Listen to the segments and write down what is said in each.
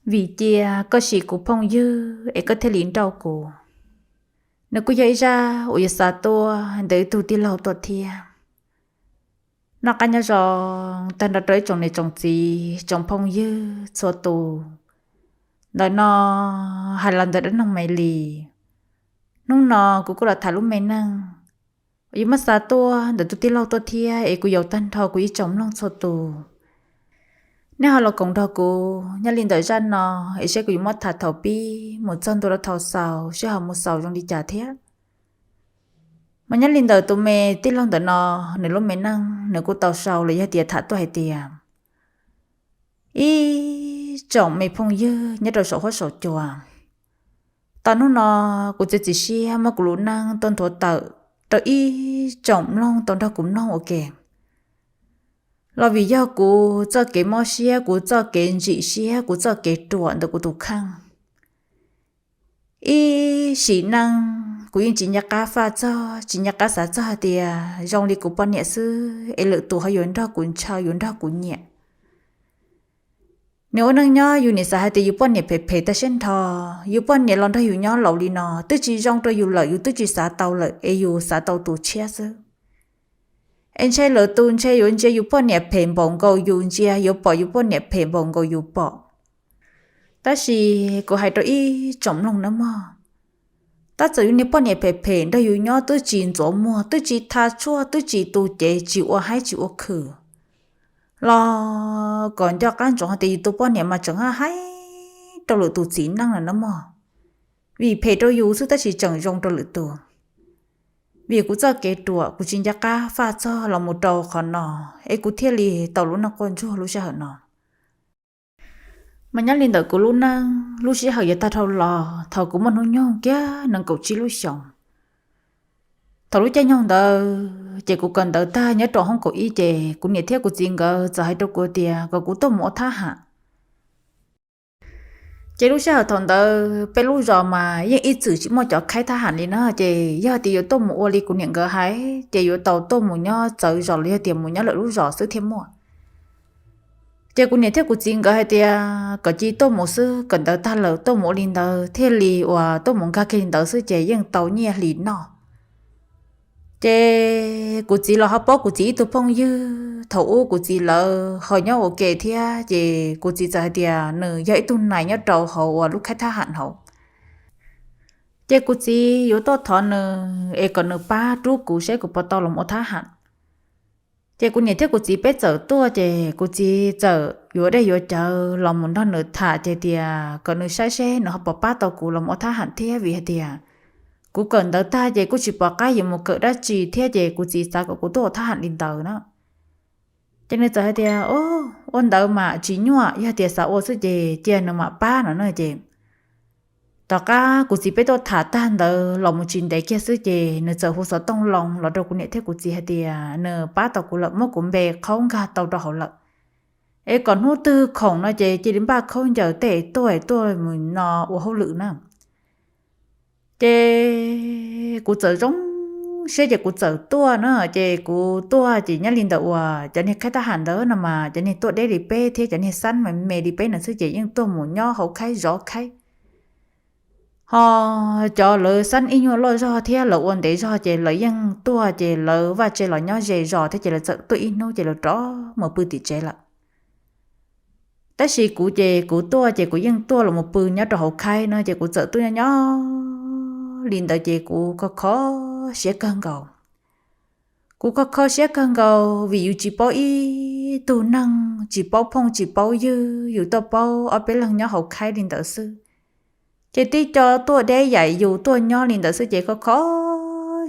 Vim cia koj sim kuv phooj ywg es koj thiaj li nrauj kuv. Nws kuj yog ib zaj uas yuav xa tuaj ntawm ib tug tij laug tuaj thiab. Noj qab nyob zoo tag nrho rau ib tsoom niam tsoom txiv tsoom phooj ywg txhua tus. Ntawm no hais los ntawm dab neeg Me Lis. Hnub no kuv kuj los tham lub me neej uas yuav muab xa tuaj ntawm tus tij laug tuaj thiab es kuv yaum tag nrho kuv ib tsoom mloog txhua tus. Nej ho los koom nrog kuv nyob li ntawm zaj no es seb kuv yuav muab tham thaum pib mus txog ntua rau thaum xaus seb ho mus xaus zoo li cas thiab. Mas nyob li ntawm tus me tij laug ntawm no, nws lub me neej nws kuj tau sau los yog tias tham tuaj hais tias, ib tsoom me phooj ywg nyob rau saum huab saum cua, tau hnub no kuv txiav txim siab muab kuv lub neej tuaj nthuav tawm rau ib tsoom mloog tau nrog kuv mloog ua ke. Los vim yog kuv txoj kev mob siab, kuv txoj kev ntsim siab, kuv txoj kev ruam ntawm kuv tus kheej. Ib sim neej kuv yeej tsis nco qab faj txog, tsis nco qab xav txog hais tias zoo li kuv poj niam xwb es lwm tus ho yuav nrog kuv ntshaw, yuav nrog kuv nyiam. Nws ua neej nyob yus nim xav hais tias yus poj niam phem phem tag siab nrho, yus poj niam los nrog yus nyob laus li no twb tsis zoo rau yus lawm, yus twb tsis xav tau lawm es yus xav tau tus tshiab xwb. Es ntshe lwm tus ntshe yuav ntsia yus poj niam phem npaum nkaus yus ntsia, yuav pom yus poj niam phem npaum nkaus yus pom. Tab sis kuv hais rau ib tsoom mloog nawb mog, tab txawm yus niag poj niam phem phem nrog yus nyob twb tsis ntxuav muag, twb tsis tha tshuaj, twb tsis tu cev, tsis ua haib tsis ua khwm los kom nco qab ntsoov hais tias yus tus poj niam mas tseem haib rau lwm tus txiv neej lawm nawb mog. Vim phem rau yus xwb tab sis tseem zoo rau lwm tus. Vim kuv txoj kev ruam kuv tsis nco qab faj txog los mus rau qhov no es kuv thiaj li tau lub neej quaj ntsuag lub sij hawm no. Mas nyob li ntawm kuv lub neej lub sij hawm yuav tag dhau los thaum kuv muaj hnub nyoog kiag nees nkaum tsib lub xyoos. Thaum lub caij nyoog ntawd ces kuv kawm ntawv tag nyob rau hoob kaum ib ces kuv niam thiab kuv txiv nkawd txawm hais rau kuv tias kom kuv tuaj mus ua thab ham. Ces lub sij hawm thaum ntawd peb lub zos mas yeej ib txwm tsis muaj cov khaib thab ham li na, ces yog tias yuav tuaj mus ua li kuv niam nkawd hais ces yuav tau tuaj mus nyob txawv zos los yog tias mus nyob lawm lub zos xwb thiaj muaj. Ces kuv niam thiab kuv txiv nkawd hais tias kom cia tuaj mus xwb, kawm ntawv tag lawm tuaj mus ua li ntawd thiaj li uas tuaj mus nkag kiag li ntawd xwb ces yeej tau nyiaj hlis noj. Ces kuv txiv los ho paub kuv txiv ib tug phooj ywg thaum ub kuv txiv lawv ho nyob ua ke thiab, ces kuv txiv txawm hais tias nws yog ib tug nais nyob rau hauv uas lub khaib thab ham hauv. Ces kuv txiv yuav tuaj thov nws es kom nws pab rub kuv saib kuv puas tau los ua thab ham. Ces kuv niam thiab kuv txiv peb txawm tuaj, ces kuv txiv txawm yuav dej yuav cawv los mus nrog nws tham ces tias kom nws saib seb nws ho puas pab tau kuv los ua thab ham thiab, vim hais tias kuv kawm ntawv tag ces kuj tsis pom qab yuav mus kawm dab tsi thiab, ces kuv txiv xav kom kuv tuaj ua thab ham li ntawd na. Ces nws txawm hais tias, ua ntawd mam tsis nyuaj, yog tias xav ua xwb ces cia nws mam pab no na. Ces tom qab kuv txiv peb tuaj tham tag ntawd los mus tsis ntev kiag xwb ces nws txawm hu xov tooj loo los rau kuv niam thiab kuv txiv hais tias nws pab tau kuv lawm, muab kuv npe qhaub nkag tau rau hauv lawm, es kom hnub twg khoom no ces cia li npaj khaub ncaws tej tuaj tuaj mus no ua hauj lwm na. Ces kuv txawm zoo siab ces kuv txawm tuaj na, ces kuv tuaj ces nyob li ntawd uas cov niag khaib thab ham ntawd no mas cov niag tuaj deb li peb thiab cov niag xab me me li peb no xwb ces yeej tuaj mus nyob hauv khaib zov khaib. Ho cov lawv xab ib nyuag loj zog thiab lawv ua ntev zog ces lawv yeej tuaj ces lawv vaj tse los nyob ze zos thiab ces lawv txawm tuaj ib hnub ces lawv rov mus pw tim tsev lawm. Tab sis kuv ces kuv tuaj ces kuv yeej tuaj los mus pw nyob rau hauv khaib no ces kuv txawm tuaj nyob nyob li ntawd ces kuv kho kho siab kawg nkaus. Kuv kho kho siab kawg nkaus vim yus tsis paub ib tug neeg, tsis paub phooj tsis paub ywg, yus tuaj paub ob peb leeg nyob hauv khaib li ntawd xwb. Ces tib co tuaj deb yam yus tuaj nyob li ntawd xwb ces kho kho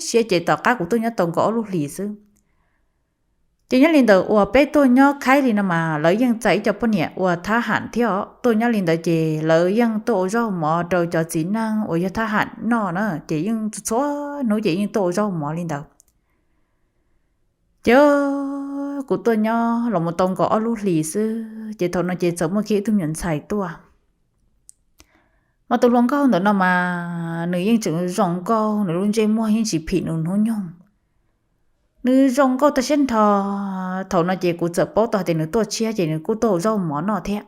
siab ces tom qab kuv tuaj nyob tau nkaus ob lub hlis xwb. Ces nyob li ntawd uas peb tuaj nyob khaib li no mas lawv yeej txais ib co poj niam ua thab ham thiab os. Tuaj nyob li ntawd ces lawv yeej tuaj ua zaub mov rau cov txiv neej uas yog thab ham noj na, ces yeej txhua hnub ces yeej tuaj ua zaub mov li ntawd. Ces kuv tuaj nyob los mus tau nkaus ob lub hlis xwb ces thaum no ces txawm muaj kiag ib tug me nyuam ntxhais tuaj. Mas tus hluas nkauj ntawm no mas nws yeej tseem zoo nkauj, nws lub ntsej muag yeej tsis phim nws hnub nyoog. Nws zoo nkauj tag siab nrho. Thaum no ces kuv txawm paub tau hais tias nws tuaj tshiab ces nws kuj tuaj ua zaub mov noj thiab.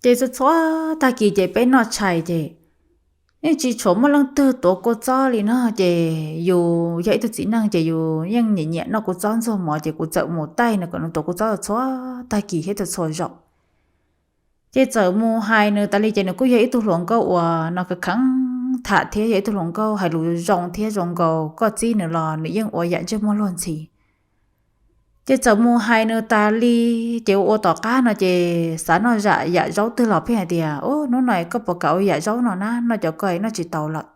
Ces txhua txhua tag kis ces peb noj tshais ces yeej tsis tshua muaj leej twg tuav kua txob li no. Ces yus yog ib tug txiv neej ces yus yeej nyiam nyiam noj kua txob ntxuag mov, ces kuv txawm mus taij nws kom nws tuav kua txob txhua tag kis thiab txhua txhua zaus. Ces txawm mus hais nws tas li, ces nws kuj yog ib tug hluas nkauj uas no kheev kheev tham thiab yog ib tug hluas nkauj hais lus zoo thiab zoo nkaus, koj txib nws los nws yeej ua yam ntsej muag luag ntxhi. Ces txawm mus hais nws tas li, ces ua ua tom qab no ces xav noj yam zaub twg los pheej hais tias, Ub, hnub no koj puas kam ua yam zaub no na, noj cov ko noj tsis tau lawm.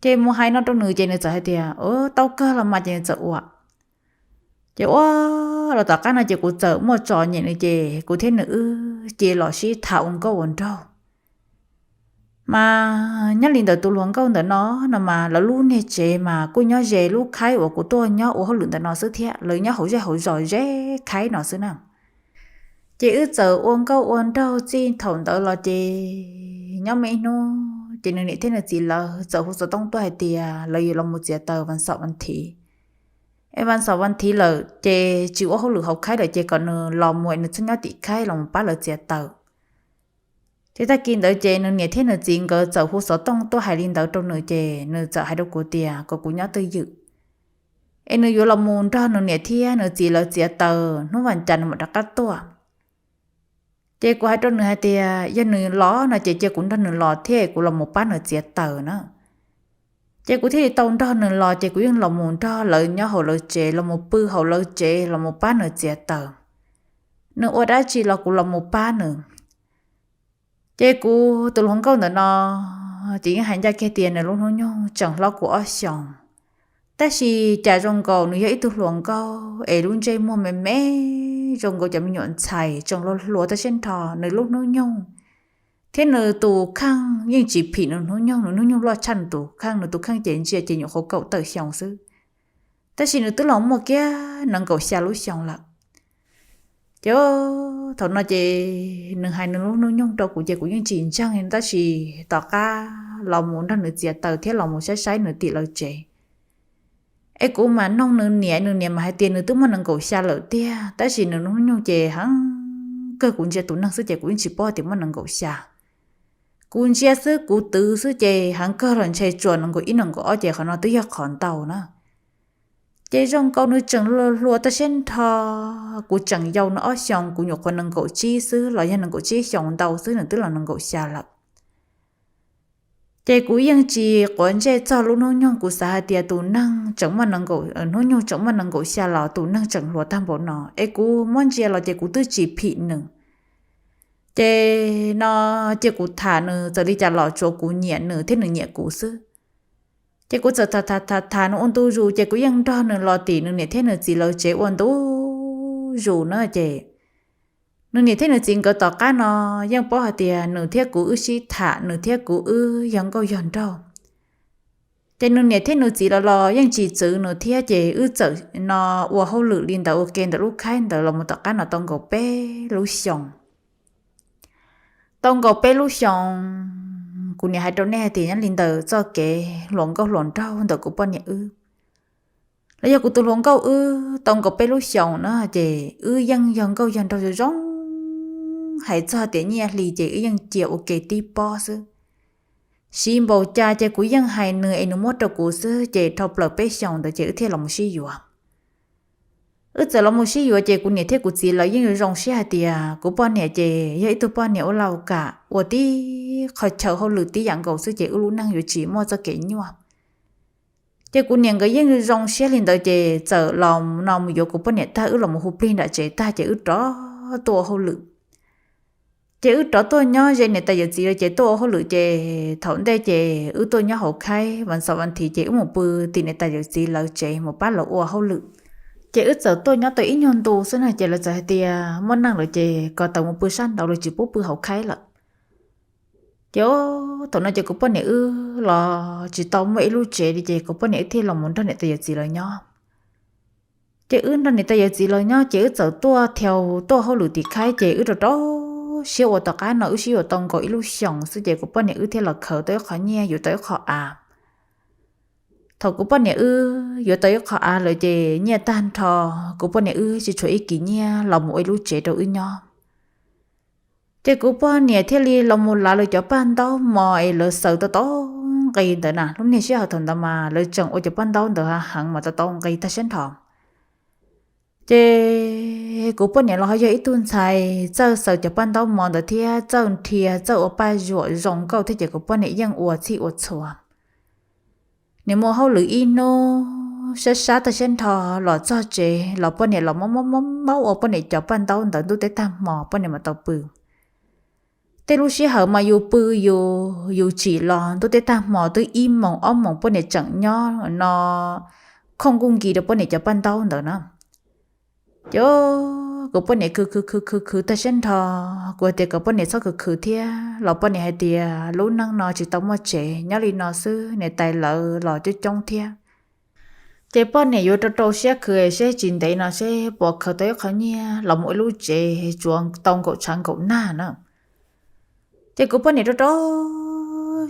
Ces mus hais no rau nws ces nws txawm hais tias, Ub, tau kawg los mas, ces nws txawm ua. Ces ua los tom qab no ces kuv txawm muaj tso nyem nws, ces kuv thiab nws wb cia los sib tham ua nkauj ua nraug. Mas nyob li ntawd tus hluas nkauj ntawm no no mas lawv lub niag tsev mas kuj nyob ze lub khaib uas kuv tuaj nyob ua hauj lwm ntawm no xwb thiab, lawv nyob hauv zej hauv zos ze khaib no xwb na. Ces wb txawm ua nkauj ua nraug txij thaum ntawd los ces nyob muaj ib hnub ces nws niam thiab nws txiv lawv txawm hu xov tooj tuaj hais tias lawv yuav los mus txiav taws vas xaum vas thiv. Es vas xaum vas thiv lawm ces tsis ua hauj lwm hauv khaib lawm ces kom nws los mus es nws txhob nyob tim khaib los mus pab lawv txiav taws. Ces tag kis ntawd ces nws niam thiab nws txiv nkawd txawm hu xov tooj tuaj hais li ntawd rau nws ces nws txawm hais rau kuv tias kom kuv nyob twj ywm es nws yuav los mus nrog nws niam thiab nws txiv lawv txiav taws, hnub vas cas nws mam rov qab tuaj. Ces kuv hais rau nws hais tias yog nws los no ces cia kuv nrog nws los thiab kuv los mus pab nws txiav taws na. Ces kuv thiaj li tau nrog nws los, ces kuv yeej los mus nrog lawv nyob hauv lawv tsev, los mus pw hauv lawv tsev, los mus pab nws txiav taws. Nws ua dab tsi los kuv los mus pab nws. Ces kuv tus hluas nkauj ntawm no ces yeej hais ncaj kiag tias nws lub hnub nyoog tseem hlob kuv ob xyoos. Tab sis cas zoo nkaus nws yog ib tug hluas nkauj es lub ntsej muag me me zoo nkaus cov me nyuam ntxhais, tseem hluas hluas taj siab nrho. Nws lub hnub nyoog thiab nws tus kheej yeej tsis phim nws hnub nyoog, nws hnub nyoog loj tshaj nws tus kheej, nws tus kheej ces ntsia ces nyuam qhuav kaum tawm xyoo xwb. Tab sis nws twb los muaj kiag nees nkaum xya lub xyoo lawm. Ces thaum no ces nws hais nws lub hnub nyoog rau kuv ces kuv yeej tsis ntseeg, tab sis tom qab los mus nrog nws txiav taws thiab los mus saib saib nws tim lawv tsev. Es kuv mas noog nws niam, nws niam mas hais tias nws twb muaj nees nkaum xya lawm tiag, tab sis nws lub hnub nyoog ces heev kawg, kuv ntsia tus neeg xwb ces kuv yeej tsis paub tias muaj nees nkaum xya. Kuv ntsia xwb kuv twv xwb ces heev kawg los ntshe tsuas nees nkaum ib nees nkaum ob ces qhov no twb yog qhov ntau na. Ces zoo nkaus nws tseem hluas taj siab nrho, kuv tseem yau nws ob xyoos, kuv nyuam qhuav nees nkaum tsib xwb los yog nees nkaum tsib xyoos ntau xwb nws twb los nees nkaum xya lawm. Ces kuv yeej tsis quav ntsej txog lub hnub nyoog, kuv xav hais tias tus neeg tseem muaj nees nkaum, hnub nyoog tseem muaj nees nkaum xya los tus neeg tseem hluas tag npaum no, es kuv muab ntsia los ces kuv twb tsis phim nws. Ces no cia kuv tham nws, txawm li cas los tsuav kuv nyiam nws thiab nws nyiam kuv xwb. Ces kuv txawm tham tham tham tham nws ua ntu zus, ces kuv yeej nrog nws los tim nws niam thiab nws txiv lawv tsev ua ntu zus na. Ces nws niam thiab nws txiv nkawd tom qab no yeej paub hais tias nws thiab kuv wb sib tham, nws thiab kuv wb yog nkauj yog nraug. Ces nws niam thiab nws txiv los los yeej tsis txwv nws thiab, ces wb txawm no ua hauj lwm li ntawd ua ke ntawm lub khaib ntawd los mus tom qab no tau nkaus peb lub xyoos. Tau nkaus peb lub xyoos, kuv niam hais rau nej hais tias nyob li ntawm txoj kev hluas nkauj hluas nraug ntawm kuv poj niam wb los yog kuv tus hluas nkauj wb tau nkaus peb lub xyoos na, ces wb yeej yog nkauj yog nraug zoo zoo, hais txog tias nyiaj hli ces wb yeej cia ua ke tib pob xwb. Siv npaum cas ces kuv yeej hais nws es nws muab rau kuv xwb, ces dhau plaws peb xyoos ntawd ces wb thiaj los mus sib yuav. Wb txawm los mus sib yuav ces kuv niam thiab kuv txiv lawv yeej zoo siab hais tias kuv poj niam ces yog ib tug poj niam ua lau kam ua tib qho chaw hauj lwm tib yam nkaus xwb ces wb lub neej yuav tsis muaj txoj kev nyuaj. Ces kuv niam nkawd yeej zoo siab li ntawd ces txawm los no mus yuav kuv poj niam tag wb los mus hu plig nram tsev tag ces wb rov tuaj ua hauj lwm. Ces wb rov tuaj nyob ze niam tais yawm txiv lawv ces tuaj ua hauj lwm ces thaum ntej ces wb tuaj nyob hauv khaib vas xaum vas thiv ces wb mus pw tim niam tais yawm txiv lawv tsev mus pab lawv ua hauj lwm. Ces wb txawm tuaj nyob tau ib nyuag ntu xwb na ces lawv txawm hais tias muaj neej lawm ces kom tawm mus pw sab nraud, lawv tsis pub pw hauv khaib lawm. Ces thaum no ces kuv poj niam wb los tsis tau muaj ib lub tsev li ces kuv poj niam wb thiaj los mus nrog niam tais yawm txiv lawv nyob. Ces wb nrog niam tais yawm txiv lawv nyob ces wb txawm tuaj thiau tuaj hauj lwm tim khaib ces wb rau rau siab ua tom qab no wb sib yuav tau nkaus ib lub xyoos xwb ces kuv poj niam wb thiaj los khaws tau ib qho nyiaj yuav tau ib qho av. Thaum kuv poj niam wb yuav tau ib qho av lawm ces nyiaj tag nrho, kuv poj niam wb tsis tshuav ib kis nyiaj los mus ua ib lub tsev rau wb nyob. Ces kuv poj niam thiaj li los mus lav lawv cov paj ntaub mos es lawv xaws tau tau nqi ntawd na. Lub niag sij hawm thaum ntawd mas lawv tseem ua cov paj ntaub ntawd heev mas tau tau nqi tag siab nrho. Ces kuv poj niam los ho yog ib tug ntxhais txawj xaws cov paj ntaub mos ntawd thiab txawj nrhia txawj ua paj zuam zoo nkauj thiab ces kuv poj niam yeej ua txhij ua txhua. Nws mus hauj lwm ib hnub sab sab tag siab nrho los txog tsev los poj niam los maub maub ua poj niam cov paj ntaub ntawd ntuj teb tag hmo poj niam mam tau pw. Tej lub sij hawm mas yus pw yus yus tsim los ntuj teb tag hmo twb ib moos ob moos poj niam tseem nyob no khooj nkuj nkis rau poj niam cov paj ntaub ntawd na. Ces kuv poj niam khwv khwv khwv khwv khwv tag siab nrho, kuv hais tias kom poj niam txhob khwv khwv thiab los poj niam hais tias lub neej no tsis tau muaj tsev, nyob li no xwb niam tais lawv los coob coob thiab. Ces poj niam yuav rau rau siab khwv seb tsis ntev no seb puas khaws tau ib qho nyiaj los mus ua lub tsev tsuav tau nkaum tshav nkaum nag na. Ces kuv poj niam rau rau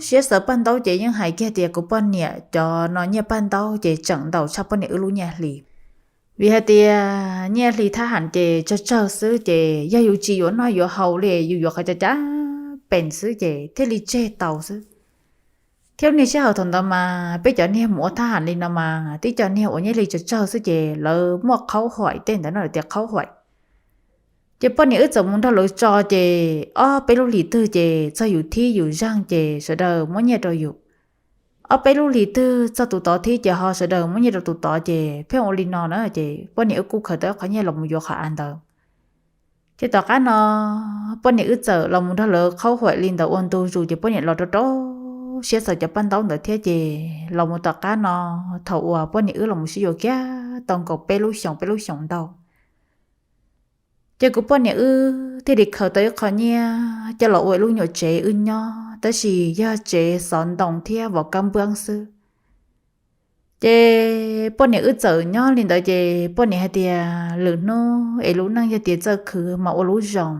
siab xaws paj ntaub ces yeej hais kiag tias kuv poj niam cov no nyiaj paj ntaub ces tseem ntau tshaj poj niam wb lub nyiaj hli. Vim hais tias nyiaj hli thab ham ces tsawg tsawg xwb ces yog yus tsis yuav noj yuav haus li yus yuav qhov cov cav pees xwb ces thiaj li tseg tau xwb. Thiab lub niag sij hawm thaum ntawd mas peb cov niag mus ua thab ham li no mas tib co niag uas nyiaj hli tsawg tsawg xwb ces lawv muaj qhaub huam tej ntawd no lawv tias qhaub huam. Ces poj niam wb txawm mus nrog lawv tso ces ob peb lub hlis twg ces txog yus thib yus zaug ces sawv daws muab nyiaj rau yus. Ob peb lub hlis twg txog tus tod thib ces ho sawv daws muab nyiaj rau tus tod ces pheej ua li no na ces poj niam wb kuj khaws tau qhov nyiaj los mus yuav qhov av ntawd. Ces tom qab no poj niam wb txawm los mus nrog lawv qhaub huam li ntawd ua ntu zus ces poj niam los rau rau siab xaws cov paj ntaub ntawd thiab ces los mus tom qab no thaum uas poj niam wb los mus sib yuav kiag tau nkaus peb lub xyoos peb lub xyoos ntau ces kuv poj niam wb thiaj li khaws tau ib qho nyiaj coj los ua ib lub nyuam tsev wb nyob tab sis yog tsev xov ntoo thiab vov kab npwab xwb. Ces poj niam wb txawm nyob li ntawd ces poj niam hais tias lwm hnub es lub neej yog tias txawj khwv mas ua lub zoo.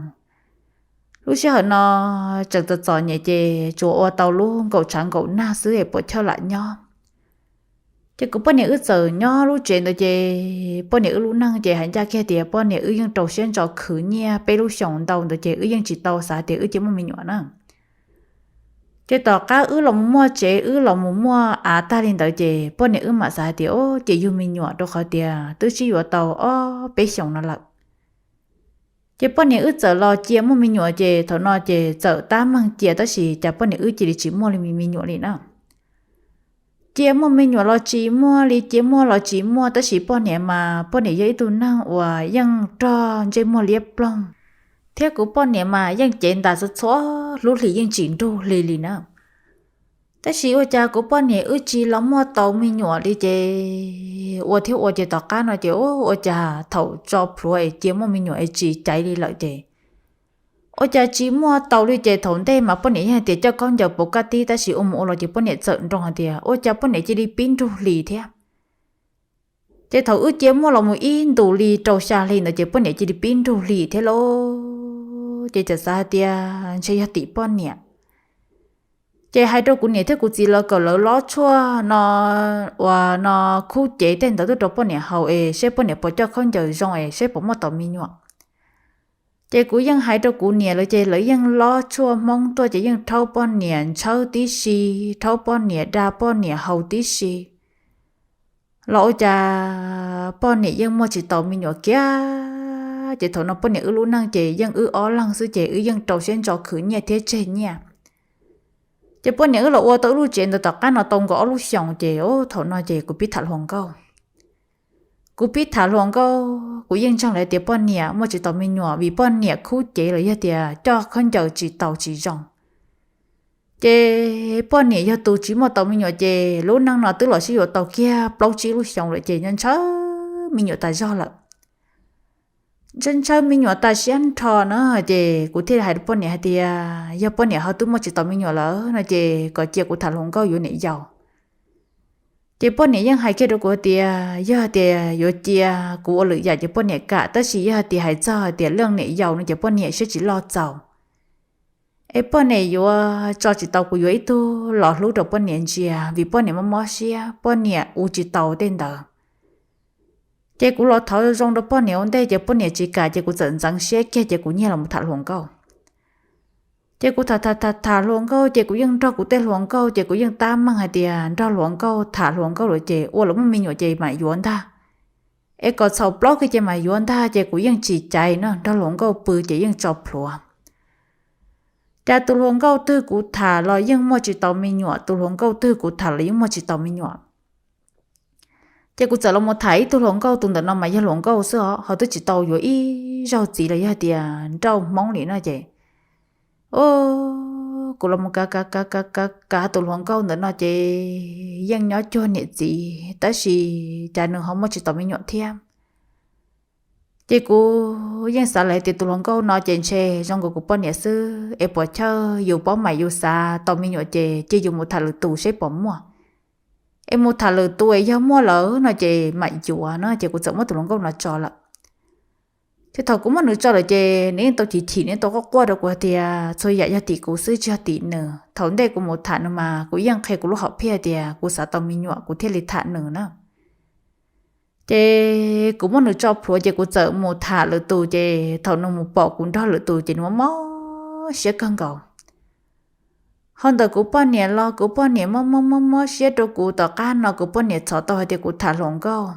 Lub sij hawm no tseem txom txom nyem ces tsuas ua tau lub nkaum tshav nkaum nag xwb es puas chawj lam nyob. Ces kuv poj niam wb txawm nyob lub tsev ntawd ces poj niam wb lub neej ces hais ncaj kiag tias poj niam wb yeej rau siab ntso khwv nyiaj peb lub xyoos ntau ntawd ces wb yeej tsis tau xav tias wb cia muaj me nyuam na. Ces tom qab wb los mus muaj tsev wb los mus muaj av tag li ntawd ces poj niam wb mam xav hais tias o ces yug me nyuam rau qhov tias twb sib yuav tau ob peb xyoos no lawm. Ces poj niam wb txawm los cia muaj me nyuam ces thaum no ces txawm tab meeg cia tab sis cas poj niam wb cia li tsis muaj li me nyuam li na. Cia muaj me nyuam los tsis muaj li, cia muaj los tsis muaj tab sis poj niam mas poj niam yog ib tug neeg uas yeej rog ntsej muag liab ploog, thiab kuv poj niam mas yeej cev ntas txhua txhua lub hlis yeej tsis nrug hli li na. Tab sis ua cas kuv poj niam wb tsis los muaj tau me nyuam li ces ua thiab ua ces tom qab no ces ua cas thaum tso plhuav es cia muaj me nyuam es tsis caiv li lawm ces ua cas tsis muaj tau li ces thaum ntej mas poj niam yeej hais tias coj khaub ncaws pauv kaj tib tab sis ua mus ua los ces poj niam txawm nroo hais tias ua cas poj niam cia li pib nrug hli thiab. Ces thaum wb cia muaj los mus ib ntus li rau xya hli ntawd ces poj niam cia li pib nrug hli thiab lauj. Ces txawm xav hais tias ntshe yog tim poj niam. Ces hais rau kuv niam thiab kuv txiv lawv kom lawv lob tshuaj no uas no khub cev tej ntawd tuaj rau poj niam haus es seb poj niam puas coj khaub ncaws zoo es seb puas muaj tau me nyuam. Ces kuv yeej hais rau kuv niam lawv ces lawv yeej lob tshuaj Hmoob tuaj ces yeej rhaub poj niam ntshawb tib si, rhaub poj niam da poj niam haus tib si. Los ua cas poj niam yeej muaj tsis tau me nyuam kiag. Ces thaum no poj niam wb lub neej ces yeej wb ob leeg xwb ces wb yeej rau siab ntso khwv nyiaj thiab tseg nyiaj. Ces poj niam wb los ua tau wb lub tsev ntawd tom qab no tau nkaus ob lub xyoos ces thaum no ces kuv pib tham hluas nkauj. Kuv pib tham hluas nkauj kuv yeej ntseeg lawv tias poj niam muaj tsis tau me nyuam vim poj niam khub cev los yog tias coj khaub ncaws tsis tau tsis zoo. Ces poj niam yog tus tsis muaj tau me nyuam ces lub neej no twb los sib yuav tau kiag plaub tsib lub xyoos lawm ces ntshaw me nyuam tas zog lawm. Ntshaw ntshaw me nyuam tas siab nrho na ces kuv thiaj li hais rau poj niam hais tias yog poj niam ho twb muaj tsis tau me nyuam lawm no ces kom cia kuv tham hluas nkauj yuav niam yau. Ces poj niam yeej hais kiag rau kuv hais tias yog tias yuav cia kuv ua lwm yam ces poj niam kam tab sis yog tias hais txog hais tias leej niam yau no ces poj niam siab tsis loj txaus. Es poj niam yuav tso tsis tau kuv yuav ib tug los hlub rau poj niam ntsia vim poj niam mob mob siab poj niam ua tsis tau tej ntawd. Ces kuv los thov zoo rau poj niam ua ntej ces poj niam tsis kam ces kuv txawm ntxeev siab kiag ces kuv nyiag los tham hluas nkauj. Ces kuv tham tham tham tham hluas nkauj ces kuv yeej nrog kuv tej hluas nkauj ces kuv yeej tab meeg hais tias nrog hluas nkauj tham hluas nkauj lawm ces ua lawv muaj me nyuam ces mam yuav ntag. Es kom txhaum plaub kiag ces mam yuav ntag ces kuv yeej tsis caiv no, nrog hluas nkauj pw ces yeej tso plhuav. Cas tus hluas nkauj twg kuv tham los yeej muaj tsis tau me nyuam, tus hluas nkauj twg kuv tham los yeej muaj tsis tau me nyuam. Ces kuv txawm los mus tham ib tug hluas nkauj, tus ntawm no mas yog hluas nkauj xwb os, ho twb tsis tau yuav ib zaug txiv los yog tias nrauj hmoob li no ces kuv los mus kav kav kav kav kav tus hluas nkauj ntawm no ces yeej nyob cuag niam txiv tab sis cas nws ho muaj tsis tau me nyuam thiab. Ces kuv yeej xav lawm tias tus hluas nkauj no ces ntshe zoo nkaus kuv poj niam xwb es puas chawj yus paub mas yus xav tau me nyuam ces cia yus mus tham lwm tus seb puas muaj. Es mus tham lwm tus es yog muaj lawm no ces mam yuav no ces kuv txawm muab tus hluas nkauj no tso lawm. Ces thaum kuv muab nws tso lawm ces nws yeej tau chim chim, nws yeej tau quaj quaj rau kuv hais tias txhua yam yog tim kuv xwb tsis yog tim nws. Thaum ntej kuv mus tham nws mas kuv yeej qhia kuv lub hom phiaj tias kuv xav tau me nyuam kuv thiaj li tham nws na. Ces kuv muab nws tso plhuav ces kuv txawm mus tham lwm tus ces thaum nws mus pom kuv nrog lwm tus ces nws mob mob siab kawg nkaus. Ho ntawm kuv poj niam los kuv poj niam mob mob mob mob siab rau kuv. Tom qab no kuv poj niam txhov tau hais tias kuv tham hluas nkauj.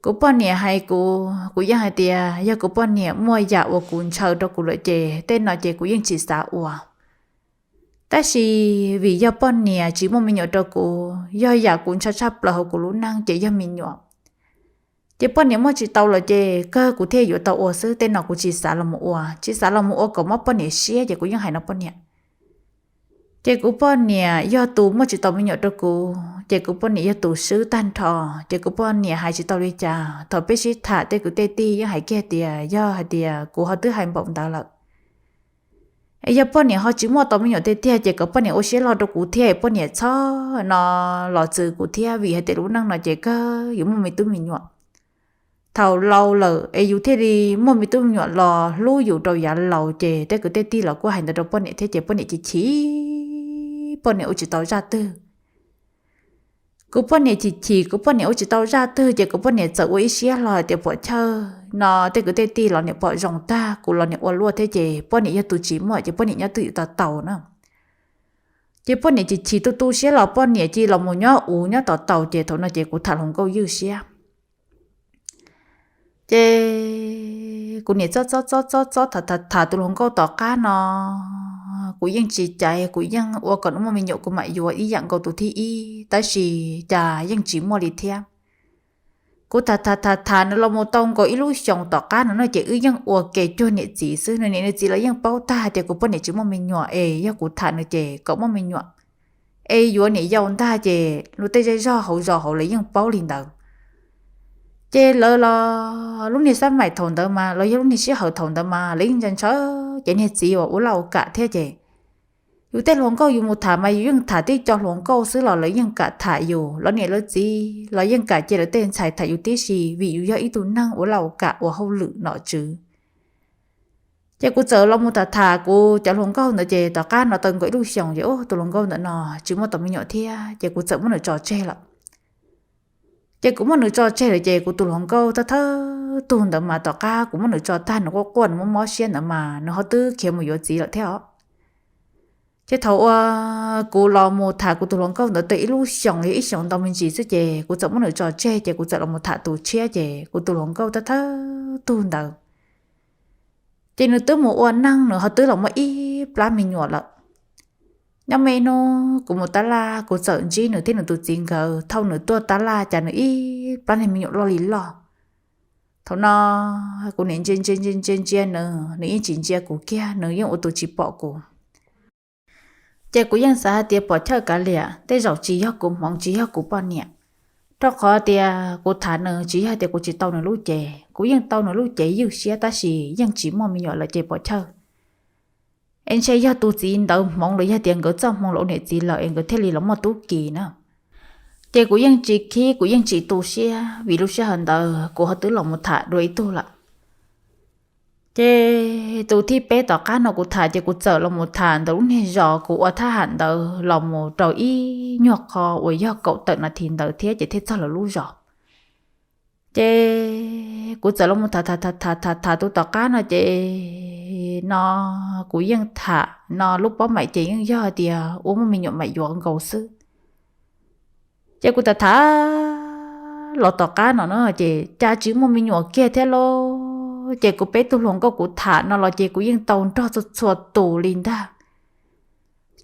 Kuv poj niam hais kuv, kuv yeej hais tias yog kuv poj niam muaj yam uas kuv ntshaw rau kuv lawm ces tej no ces kuv yeej tsis xav ua. Tab sis vim yog poj niam tsis muaj me nyuam rau kuv, yog yam kuv ntshaw tshaj plaws hauv kuv lub neej ces yog me nyuam. Ces poj niam muaj tsis tau los ces kawg kuv thiaj yuav tau ua xwb, tej no kuv tsis xav los mus ua, tsis xav los mus ua kom mob poj niam siab ces kuv yeej hais no poj niam. Ces kuv poj niam yog tus muaj tsis tau me nyuam rau kuv ces kuv poj niam yog tus swb tag nrho. Ces kuv poj niam hais tsis tau li cas, thaum peb sib tham tej kwv tej tij yeej hais kiag tias yog hais tias kuv ho twb hais npaum ntawd lawm. Es yog poj niam ho tsis muaj tau me nyuam tiag tiag ces kom poj niam ua siab loj rau kuv thiab, poj niam txhob no los txwv kuv thiab, vim hais tias lub neej no ces kawg yuav muaj me tub me nyuam. Thaum laus lawm es yus thiaj li muaj me tub me nyuam los hlub yus rau yav laus. Ces tej kwv tej tij los kuj hais ntawd rau poj niam thiab ces poj niam chim chim, poj niam ua tsis tau zaj twg. Kuv poj niam chim chim, kuv poj niam ua tsis tau zaj twg ces kuv poj niam txawm ua ib siab hlo tias puam chawj no tej kwv tej tij los niam pom zoo tag, kuv los niam ua luaj thiab ces poj niam yog tus tsis muaj ces poj niam nyob twj ywm tau taus na. Ces poj niam chim chim tu tu siab los poj niam cia los mus nyob uv nyob tau taus ces thaum no ces kuv tham hluas nkauj ywj siab. Ces kuv niam txob txob txob txob txob tham tham tham tus hluas nkauj tom qab no, kuv yeej tsis caiv, kuv yeej ua kom nws muaj me nyuam kuv mam yuav ib yam nkaus tus thib ib, tab sis cas yeej tsis muaj li thiab. Kuv tham tham tham tham nws los mus tau nkaus ib lub xyoos tom qab no no ces wb yeej ua ke cuag niam txiv xwb, nws niam nws txiv los yeej paub tag tias kuv poj niam tsis muaj me nyuam es yog kuv tham nws ces kom muaj me nyuam es yuav niam yau ntag ces luag tej zej zog hauv zos hauv lawv yeej paub li ntawd. Ces lawv los lub niag xab maim thaum ntawd mas los yog lub niag sij hawm thaum ntawd mas lawv yeej ntshaw ntshaw ces niag txiv uas ua laj ua kam thiab ces yus tej hluas nkauj yus mus tham mas yus yeej tham tib co hluas nkauj xwb los lawv yeej kam tham yus, lawv niam lawv txiv los yeej kam cia lawv tej ntxhais tham yus tib si vim yus yog ib tug neeg ua laj ua kam ua hauj lwm nom tswv. Ces kuv txawm los mus tham tham kuv cov hluas nkauj ntawd ces tom qab no tau nkaus ib lub xyoos ces tus hluas nkauj ntawm no tsis muaj tau me nyuam thiab ces kuv txawm muab nws tso tseg lawm. Ces kuv muab nws tso tseg lawm ces kuv tus hluas nkauj thawj thawj tug ntawd mas tom qab kuv muab nws tso tag nws quaj quaj nws mob mob siab ntawd mas nws ho twb khiav mus yuav txiv lawm thiab os. Ces thaum uas kuv los mus tham kuv tus hluas nkauj ntawd tau ib lub xyoos los yog ib xyoos ntau me ntsis xwb ces kuv txawm muab nws tso tseg ces kuv txawm los mus tham tus tshiab ces kuv tus hluas nkauj thawj thawj tug ntawd ces nws twb mus ua neej nws ho twb los muaj ib plab me nyuam lawm. Nyob me ib hnub kuv mus tab laj kuv txawm ntsib nws thiab nws tus txiv nkawd thauj nws tuaj tab laj cas nws ib plab niag me nyuam loj li loj. Thaum no kuv niam ntsia ntsia ntsia ntsia ntsia nws, nws yeej tsis ntsia kuv kiag, nws yeej ua tus tsis pom kuv. Ces kuv yeej xav hais tias pom chawj kav liam, tej zaum tsis yog kuv hmoov tsis yog kuv poj niam, rau qhov tias kuv tham nws tsis yog tias kuv tsis tau nws lub cev, kuv yeej tau nws lub cev ywj siab tab sis yeej tsis muaj me nyuam lawm ces pom chawj. Es ntshe yog tus txiv ntawd hmoov los yog tias nkawd txoj hmoo los ua niam txiv lawm es nkawd thiaj li los muaj tub ki na. Ces kuv yeej tsis khib kuv yeej tsis tu siab vim lub sij hawm ntawd kuv ho twb los mus tham dua ib tug lawm. Ces tus thib peb tom qab no kuv tham ces kuv txawm los mus tham ntawm lub niag zos kuv ua thab ham ntawd los mus rau ib nyuag qho uas yog kaum tawm nas this ntawd thiab ces thiaj txog lawv lub zos. Ces kuv txawm los mus tham tham tham tham tham tus tom qab no ces no kuv yeej tham no lub pob maim ces yeej yog tias ua muaj me nyuam mam yuav nkaus xwb. Ces kuv tham tham los tom qab no na ces cas tsis muaj me nyuam kiag thiab lauj. Ces kuv peb tug hluas nkauj kuv tham no los ces kuv yeej tau nrog txhua txhua tus li ntag,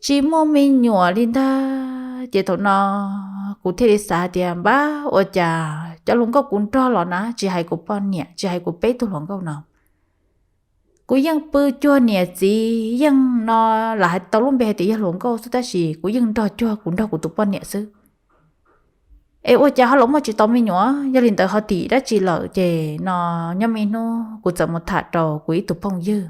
tsis muaj me nyuam li ntag. Ces thaum no kuv thiaj li xav tias npab ua cas cov hluas nkauj kuv nrog los na, tsis hais kuv poj niam tsis hais kuv peb tug hluas nkauj no, kuv yeej pw cuag niam txiv yeej no, lam hais tau lub npe hais tias yog hluas nkauj xwb tab sis kuv yeej nrog cuag kuv nrog kuv tus poj niam xwb. Es ua cas ho los muaj tsis tau me nyuam? Yog li ntawd ho tim dab tsi lawm? Ces no nyob me hnub kuv txawm mus tham rau kuv ib tug phooj ywg.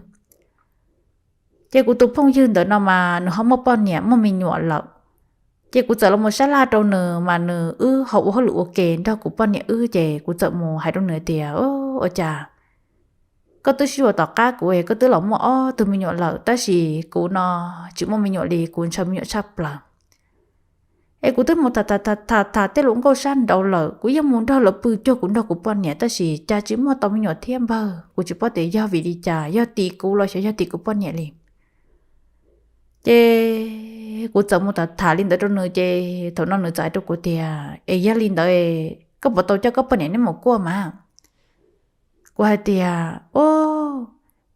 Ces kuv tus phooj ywg ntawd no mas nws ho muaj poj niam muaj me nyuam lawm. Ces kuv txawm los mus sab laj rau nws mas nws wb ho ua hauj lwm ua ke nrog kuv poj niam wb, ces kuv txawm mus hais rau nws tias ua cas koj twb sib ua tom qab kuv, koj twb los muaj ob tug me nyuam lawm tab sis kuv no tsis muaj me nyuam li, kuv ntshaw me nyuam tshaj plaws. Es kuv twb mus tham tham tham tham tej hluas nkauj sab nraud lawm, kuv yeej mus nrog lawv pw cuag kuv nrog kuv poj niam tab sis cas tsis muaj tau me nyuam thiab npawg, kuv tsis paub tias yog vim li cas, yog tim kuv los xyov yog tim kuv poj niam li. Ces kuv txawm mus tham tham li ntawd rau nws ces thaum no nws txawm hais rau kuv tias es yog li ntawd koj puas tau coj koj poj niam neb mus kuaj mas? Kuv hais tias o,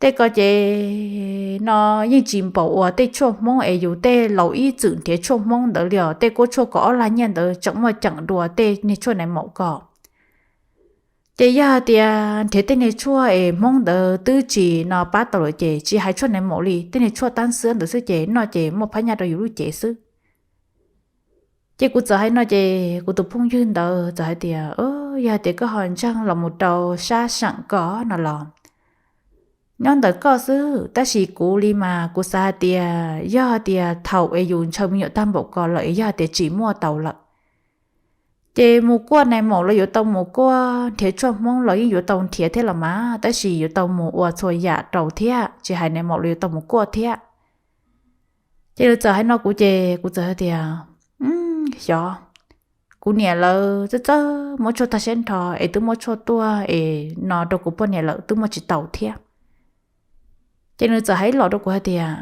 tej ko ces no yeej tsis npaum uas tej tshuaj Hmoob es yus tej laus ib txwm nrhiav tshuaj Hmoob ntawd li os, tej kuab tshuaj kaum ob lag nyiaj ntawd tseem muaj ceem dua tej niag tshuaj nais maum ko. Ces yog hais tias nrhiav tej niag tshuaj es Hmoob ntawd twb tsis no pab tau lawm ces tsis hais tshuaj nais maum li, tej niag tshuaj tab xwb ntawd xwb ces noj ces muaj phab nyaj rau yus lub cev xwb. Ces kuv txawm hais no ces kuv tus phooj ywg ntawd txawm hais tias yog hais tias koj ho ntseeg los mus rau sab seem ko no los nyob ntawm koj xwb, tab sis kuv li mas kuv xav hais tias yog hais tias thaum es yus ntshaw me nyuam tag npaum ko lawm es yog hais tias tsis muaj tau lawm ces mus kuaj nais maum los yuav tau mus kuaj, nrhiav tshuaj Hmoob los yeej yuav tau nrhiav thiab los mas, tab sis yuav tau mus ua txhua yam rau thiab, tsis hais nais maum los yuav tau mus kuaj thiab. Ces nws txawm hais no kuv ces kuv txawm hais tias xyov, kuv niam lawv txawj txawj muab tshuaj tag siab nrho es twb muab tshuaj tuaj es no rau kuv poj niam lawm twb muab tsis tau thiab. Ces nws txawm hais los rau kuv hais tias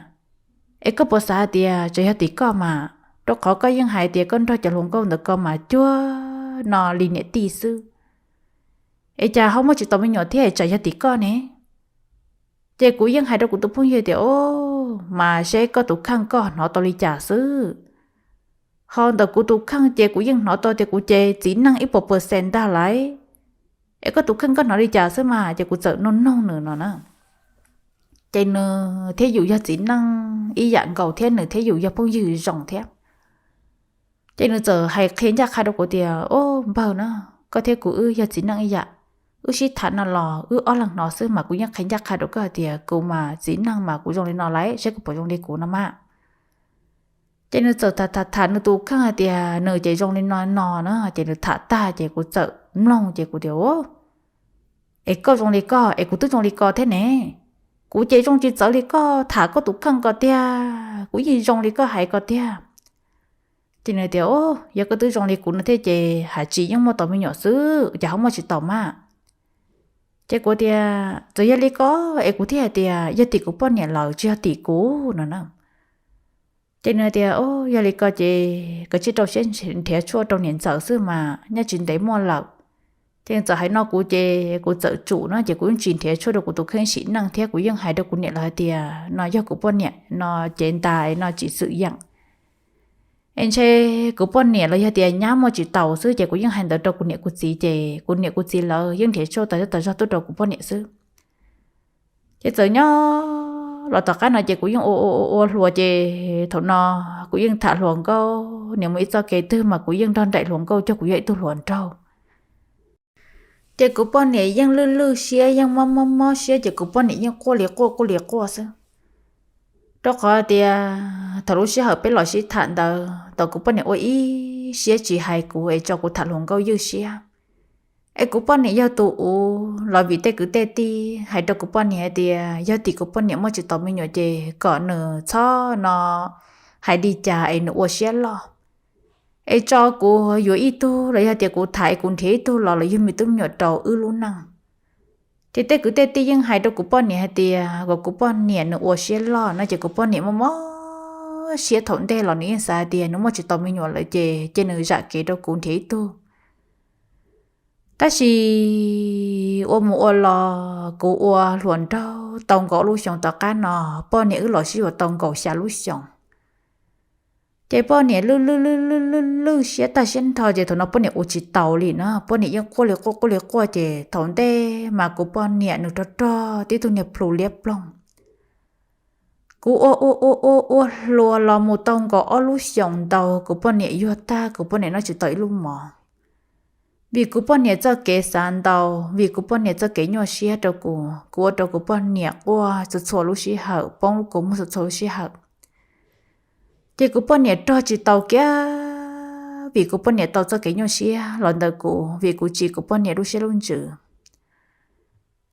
es koj puas xav hais tias tsam yog tim koj mas, rau qhov koj yeej hais tias koj nrog cov hluas nkauj ntawd ko mas cuag no li niam tij xwb, es cas ho muaj tsis tau me nyuam thiab es tsam yog tim koj ne? Ces kuv yeej hais rau kuv tus phooj ywg tias o, mas seb koj tus kheej koj hnov tau li cas xwb. Ho ntawm kuv tus kheej ces kuv yeej hnov tau tias kuv ces txiv neej ib puas percent ntag lauj. Es koj tus kheej koj hnov li cas xwb mas, ces kuv txawm noog noog nws no na. Ces nws thiab yus yog txiv neej ib yam nkaus thiab nws thiab yus yog phooj ywg zoo thiab. Ces nws txawm hais qhia ncaj qha rau kuv tias o, npawg na, koj thiab kuv wb yog txiv neej ib yam, wb sib tham no los wb ob leeg hnov xwb mas kuv yeej qhia ncaj qha rau koj hais tias kuv mas txiv neej mas kuv zoo li no lauj, seb koj puas zoo li kuv no mas. Ces nws txawm tham tham tham nws tus kheej hais tias nws ces zoo li no no na, ces nws tham tag ces kuv txawm mloog ces kuv tias o, es koj zoo li koj es kuv twb zoo li ko thiab ne. Kuv ces zoo tsis txawv li koj tham koj tus kheej ko tiag, kuv yeej zoo li koj hais ko tiag. Ces nws tias o, yog koj twb zoo li kuv no thiab ces hais tsis yeej muaj tau me nyuam xwb, cas ho muaj tsis tau mas. Ces kuv tias txawm yog li ko es kuv thiaj hais tias yog tim kuv poj niam lawm tsis yog tim kuv no na. Ces nws tias o, yog li ko ces koj tsij rau siab nrhiav tshuaj rau niam ntxawm xwb mas nyob tsis ntev muaj lawm. Ces nws txawm hais no kuv ces kuv txawm tsum no ces kuv yeej tsis nrhiav tshuaj rau kuv tus kheej sim neej thiab kuv yeej hais rau kuv niam lawv hais tias no yog kuv poj niam no cev ntais no tsis xwm yeem. Es ntshe kuv poj niam los yog tias nyab muaj tsis taus xwb ces kuv yeej hais ntawd rau kuv niam kuv txiv ces kuv niam kuv txiv lawv yeej nrhiav tshuaj tas zog tas zog tuaj rau kuv poj niam xwb. Ces txawm nyob los tom qab no ces kuv yeej ua ua ua hluas ces thaum no kuv yeej tham hluas nkauj, niam mus ib txoj kev twg mas kuv yeej nrog nraim hluas nkauj cog kuv yog ib tug hluas nraug. Ces kuv poj niam yeej lwj lwj siab yeej mob mob mob siab ces kuv poj niam yeej quaj li quaj quaj li quaj xwb. Rau qhov tias thaum lub sij hawm peb los sib tham ntawd tau kuv poj niam ua ib siab tsis hais kuv es tso kuv tham hluas nkauj ywj siab. Es kuv poj niam yog tus uv los vim tej kwv tej tij hais rau kuv poj niam hais tias yog tim kuv poj niam muaj tsis tau me nyuam ces kom nws txhob no hais li cas es nws ua siab loj. Es tso kuv yuav ib tug los yog tias kuv tham es kuv nrhiav ib tug los los yug me tub me nyuam rau wb lub neej. Ces tej kwv tej tij yeej hais rau kuv poj niam hais tias kom kuv poj niam nws ua siab loj no ces kuv poj niam muaj mob siab thaum ntej los nws yeej xav hais tias nws muaj tsis tau me nyuam lawm ces cia nws zam kev rau kuv nrhiav ib tug. Tab sis ua mus ua los kuv ua hluas nraug tau nkaus ob lub xyoos tom qab no, poj niam wb los sib yuav tau nkaus xya lub xyoos. Ces poj niam lwj lwj lwj lwj lwj siab tag siab nrho ces thaum no poj niam ua tsis taus li na, poj niam yeej quaj li quaj quaj li quaj ces thaum ntej mas kuv poj niam nws rog rog tib tug niag plhu liab ploog. Kuv ua ua ua ua ua hluas los mus tau nkaus ob lub xyoos ntau kuv poj niam yuag tag kuv poj niam noj tsis tau ib lub mov. Vim kuv poj niam txoj kev xav ntau, vim kuv poj niam txoj kev nyuaj siab rau kuv, kuv ua rau kuv poj niam quaj txhua txhua lub sij hawm, poob lub kua muag txhua txhua lub sij hawm. Ces kuv poj niam rog tsis tau kiag, vim kuv poj niam tau txoj kev nyuaj siab los ntawm kuv, vim kuv tsim kuv poj niam lub siab lub ntsws.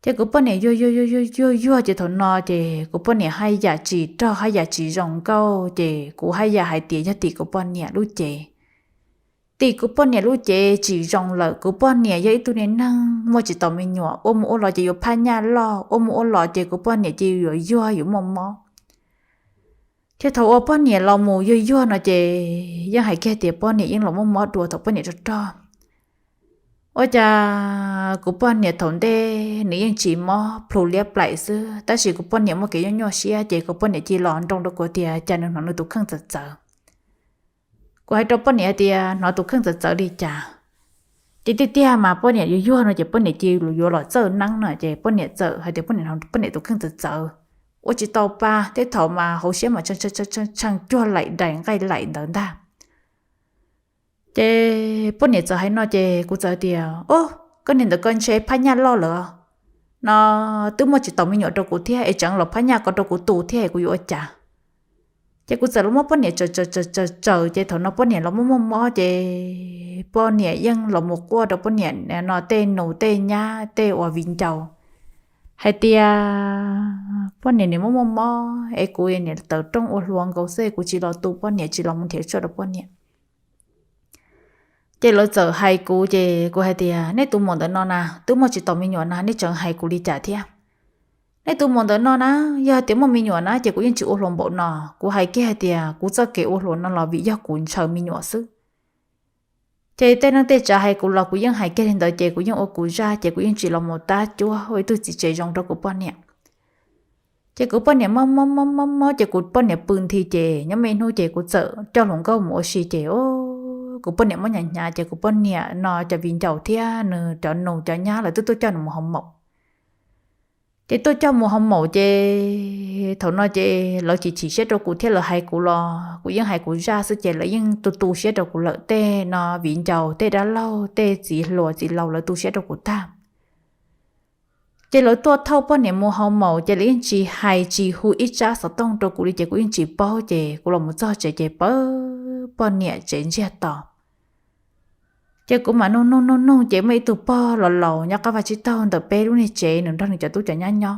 Ces kuv poj niam yuag yuag yuag yuag yuag ces thaum no ces kuv poj niam haj yam tsis rog haj yam tsis zoo nkauj ces kuv haj yam hais tias yog tim kuv poj niam lub cev. Tim kuv poj niam lub cev tsis zoo lawm, kuv poj niam yog ib tug niag neeg muaj tsis tau me nyuam, ua mus ua los ces yuav phaj nyaj loj, ua mus ua los ces kuv poj niam ces yuav yuag yuav muaj mob. Ces thaum uas poj niam los mus yuag yuag no ces yeej hais kiag tias poj niam yeej los muaj mob dua thaum poj niam rog rog. Ua cas kuv poj niam thaum ntej nws yeej tsis mob plhu liab plaim xwb, tab sis kuv poj niam muaj kev nyuaj nyuaj siab ces kuv poj niam cia li los nroo rau kuv tias cas nws hnov nws tus kheej txawv txawv. Kuv hais rau poj niam hais tias hnov tus kheej txawv txawv li cas. Ces tiag tiag mas poj niam yuag yuag no ces poj niam cia li yuav los txawj neeb no ces poj niam txawm hais tias poj niam hnov poj niam tus kheej txawv txawv, ua tsis tau pa, tej thaum mas hauv siab mas tshee cuag laim dais nqaij laim ntawd ntag. Ces poj niam txawm hais no ces kuv txawm tias, Ob, koj niag ntawd koj ntshe phaj nyaj loj lawm no, twb muaj tsis tau me nyuam rau kuv thiab es tseem los phaj nyaj ko rau kuv tu thiab es kuv yuav ua cas? Ces kuv txawm los muab poj niam tsaws tsaws tsaws tsaws ces thaum no poj niam los muaj muaj mob ces poj niam yeej los mus quaj rau poj niam no tej nus tej nyab tej uas viv ncaus hais tias poj niam nim muaj muaj mob es kuv niam tawv rooj ua hluas nkaus xwb kuv tsis los tu poj niam tsis los mus nrhiav tshuaj rau poj niam. Ces lawv txawm hais kuv ces kuv hais tias, Nej tus muam ntawm no na twb muaj tsis tau me nyuam na nej tseem hais kuv li cas thiab? Nej tus muam ntawm no na, yog tias muaj me nyuam na ces kuv yeej tsis ua hluas npaum no. Kuv hais kiag hais tias kuv txoj kev ua hluas no los vim yog kuv ntshaw me nyuam xwb. Ces tej neej tej tsav hais kuv los kuv yeej hais kiag li ntawd ces kuv yeej ua kuv zaj ces kuv yeej tsis los mus tab cuab ua ib tug txiv tsev zoo rau kuv poj niam. Ces kuv poj niam mob mob mob mob mob ces kuv poj niam pw nthi ces nyob me hnub ces kuv txawm coj hluas nkauj mus ua si ces kuv poj niam muab hnyav hnyav ces kuv poj niam no cov viv ncaus thiab nws cov nus cov nyab lawv twb tuaj coj nws mus hoo maum. Ces tuaj coj mus hoo maum ces thaum no ces lawv chim chim siab rau kuv thiab lawv hais kuv los kuv yeej hais kuv zaj xwb ces lawv yeej tu tu siab rau kuv lawm, tej no viv ncaus tej dab laug tej txiv hluas txiv laus lawv tu siab rau kuv tag. Ces lawv tuaj thauj poj niam mus hoo maum ces lawv yeej tsis hais tsis hu ib tsab xov tooj rau kuv li ces kuv yeej tsis paub ces kuv los mus txog tsev ces pawg poj niam tsev ntsiag to. Ces kuv mam nug nug nug nug ces muaj ib tug pog los laus nyob qab vaj tsib taug ntawm peb lub niag tsev nws nrog nws cov tub cov nyab nyob.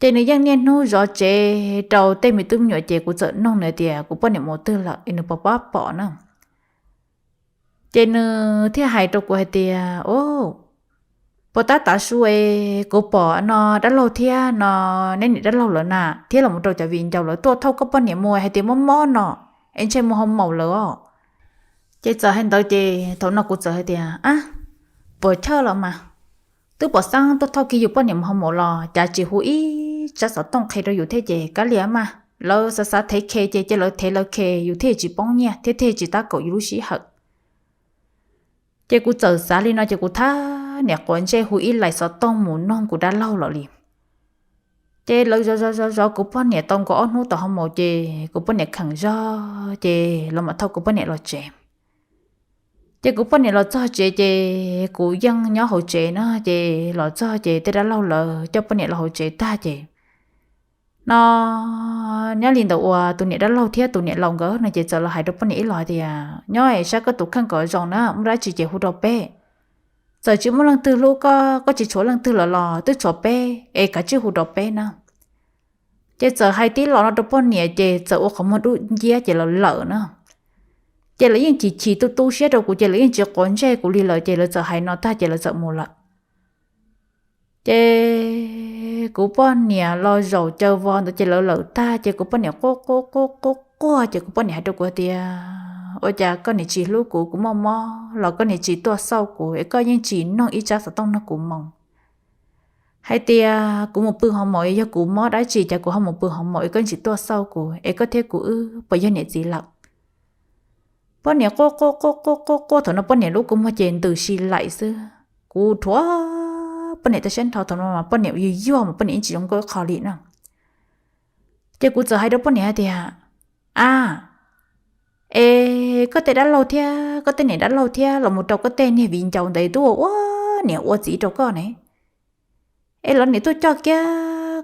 Ces nws yeej niaj hnub zov tsev rau tej me tub me nyuam ces kuv txawm nug nws tias kuv poj niam mus twg lawm es nws puas pab pom na. Ces nws thiaj hais rau kuv hais tias, Puas tab tav su es kuv pom no dab laug thiab no neb niam dab laug lawv na thiab los mus rau cov viv ncaus lawv tuaj thauj koj poj niam mus hais tias mob mob no es ntshe mus hoo maum lawm os. Ces txawm hais ntawd ces thaum no kuv txawm hais tias, Ab, puas chawj los mas, twb pom xeeb tuaj thauj kiag yus poj niam mus hoo maum los cas tsis hu ib tsab xov tooj qhia rau yus thiab ces kav liam mas lawv xav xav thev khe ces cia lawv thev lawv khe yus thiaj tsis poob nyiaj thiab thiaj tsis tab kaum yus lub sij hawm. Ces kuv txawm xav li no ces kuv thab niam quav ntsej hu ib lais xov tooj mus noog kuv dab laug los li. Ces lawv zov zov zov zov kuv poj niam tau nkaus ob hnub tom hoo maum ces kuv poj niam kheem zog ces lawv mam thauj kuv poj niam los tsev. Ces kuv poj niam los txog tsev ces kuv yeej nyob hauv tsev na ces los txog ces tej dab laug lawv coj poj niam los hauv tsev tag ces no nyob li ntawd uas tus niam dab laug thiab tus niam laus nkawd no ces txawm los hais rau poj niam ib los tias, Nyob es saib koj tus kheej kom zoo na, muaj dab tsi ces hu rau peb. Txawm tsis muaj leej twg hlub koj, koj tsis tshuav leej twg lawm los twb tshuav peb es kav tsij hu rau peb na. Ces txawm hais tib los no rau poj niam ces txawm ua qhov muag dub nciab ces lawv lawm na. Ces lawv yeej chim chim tu tu siab rau kuv ces lawv yeej tsis quav ntsej kuv li lawm ces lawv txawm hais no tag ces lawv txawm mus lawm. Ces kuv poj niam los zaum caw vos ntawd ces lawv lawm tag ces kuv poj niam quaj quaj quaj quaj quaj ces kuv poj niam hais rau kuv tias, ua cas koj niam tsis hlub kuv, kuv mob mob los koj niam tsis tuaj xauj kuv es koj yeej tsis nug ib tsab xov tooj nug kuv moo hais tias kuv mus pw hoo maum es yog kuv mob dab tsi cas kuv ho mus pw hoo maum es koj tsis tuaj xauj kuv es koj thiab kuv wb puas yog niam txiv lawm. Poj niam quaj quaj quaj quaj quaj quaj thaum no poj niam lub kua muag ces ntws si laim xwb. Kuv rhuav poj niam tau sab nrho thaum no mas poj niam yuag yuag mas poj niam yeej tsis zoo nkauj ib qho li na. Ces kuv txawm hais rau poj niam hais tias, a, es koj tej dab laug thiab koj tej niam dab laug thiab los mus rau koj tej niag viv ncaus ntawd twb ua ua niam ua txiv rau koj ne. Es lawv niam tuaj coj kiag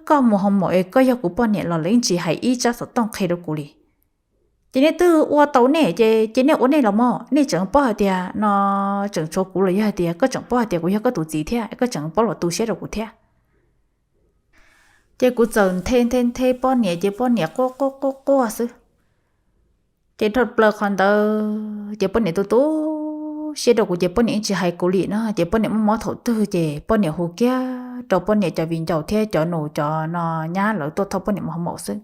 koj mus hoo maum es koj yog kuv poj niam los lawv yeej tsis hais ib tsab xov tooj qhia rau kuv li. Ces nej twb ua tau nej ces ces nej ua nej los mas nej tseem paub hais tias no tseem tshuav kuv los yog hais tias koj tseem paub hais tias kuv yog koj tus txiv thiab koj tseem paub los tu siab rau kuv thiab. Ces kuv txawm nthe nthe nthe poj niam ces poj niam quaj quaj quaj quaj xwb. Ces dhau plaws qhov ntawd ces poj niam tu tu siab rau kuv ces poj niam yeej tsis hais kuv li na ces poj niam muaj mob thaum twg ces poj niam hu kiag rau poj niam cov viv ncaus thiab cov nus cov no nyab lawv tuaj thauj poj niam mus hoo maum xwb.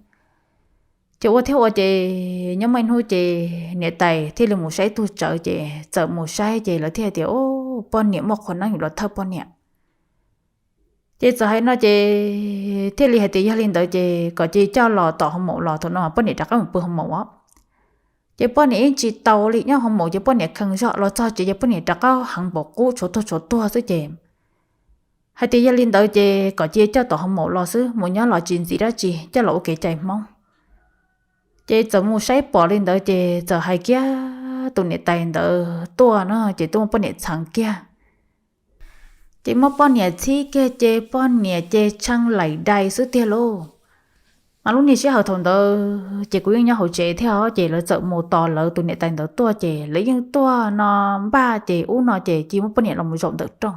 Ces ua thiab ua ces nyob muaj ib hnub ces niam tais thiaj li mus saib tug tsawv ces txawm mus saib ces lawv thiaj tias, o, poj niam muaj qhua neeb yuav los thawj poj niam. Ces txawm hais no ces thiaj li hais tias yog li ntawd ces kom cia coj los tom hoo maum los thaum no poj niam rov qab mus pw hoo maum os. Ces poj niam yeej tsis tau li nyob hoo maum ces poj niam kheev zog los txog tsev ces poj niam rov qab heev npaum qub tshuav tuag tshuav tuag xwb ces hais tias yog li ntawd ces kom cia coj tom hoo maum los xwb mus nyob los tsis ntxim dab tsi coj los ua kev cai Hmoob. Ces txawm mus saib pom li ntawd ces txawm hais kiag tus niam tais ntawd tuaj no ces tuaj muab poj niam txheev kiag. Ces muab poj niam txhib kiag ces poj niam ces tshee laim dai xwb tiag lauj. Mas lub niag sij hawm thaum ntawd ces kuv yeej nyob hauv tsev thiab os ces lawv txawm mus tos lawv tus niam tais ntawd tuaj ces lawv yeej tuaj no npaj ces ub no ces cia muab poj niam los mus zaum ntawm rooj.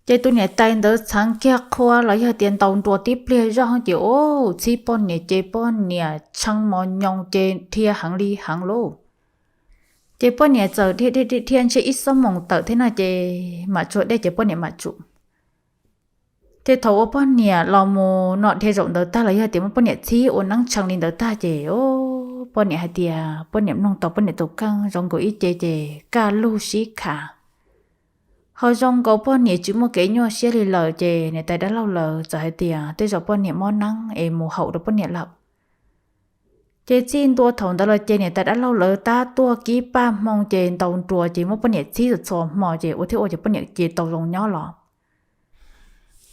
Ces tus niam tais ntawd txheev kiag qhua los yog tias ntaus nruas tib pliag zoj ces ub txhib poj niam ces poj niam tshee mos nyoos ces dhia heev li heev lauj. Ces poj niam txawm dhia dhia dhia ntshe ib xuab moos tawm thiab no ces mam tsuag dej ces poj niam mam tsum. Ces thaum uas poj niam los mus no dhia zaum ntawd tag los yog tias muab poj niam txhib ua neeb tshee li ntawd tag ces poj niam hais tias poj niam mloog tau poj niam tus kheej zoo nkaus ib ce ces kaj lug sib khav. Ho zoo nkaus poj niam tsis muaj kev nyuaj siab li lawm ces niam tais dab laug lawv txawm hais tias tej zaum poj niam mob neeb es mus haum rau poj niam lawm. Ces txij ntua thaum ntawd los ces niam tais dab laug lawv tab tuaj kib paj hmoo ces ntaus nruas ces muab poj niam txhib txhua hmo ces ua thiab ua ces poj niam ces tau zoo nyob los.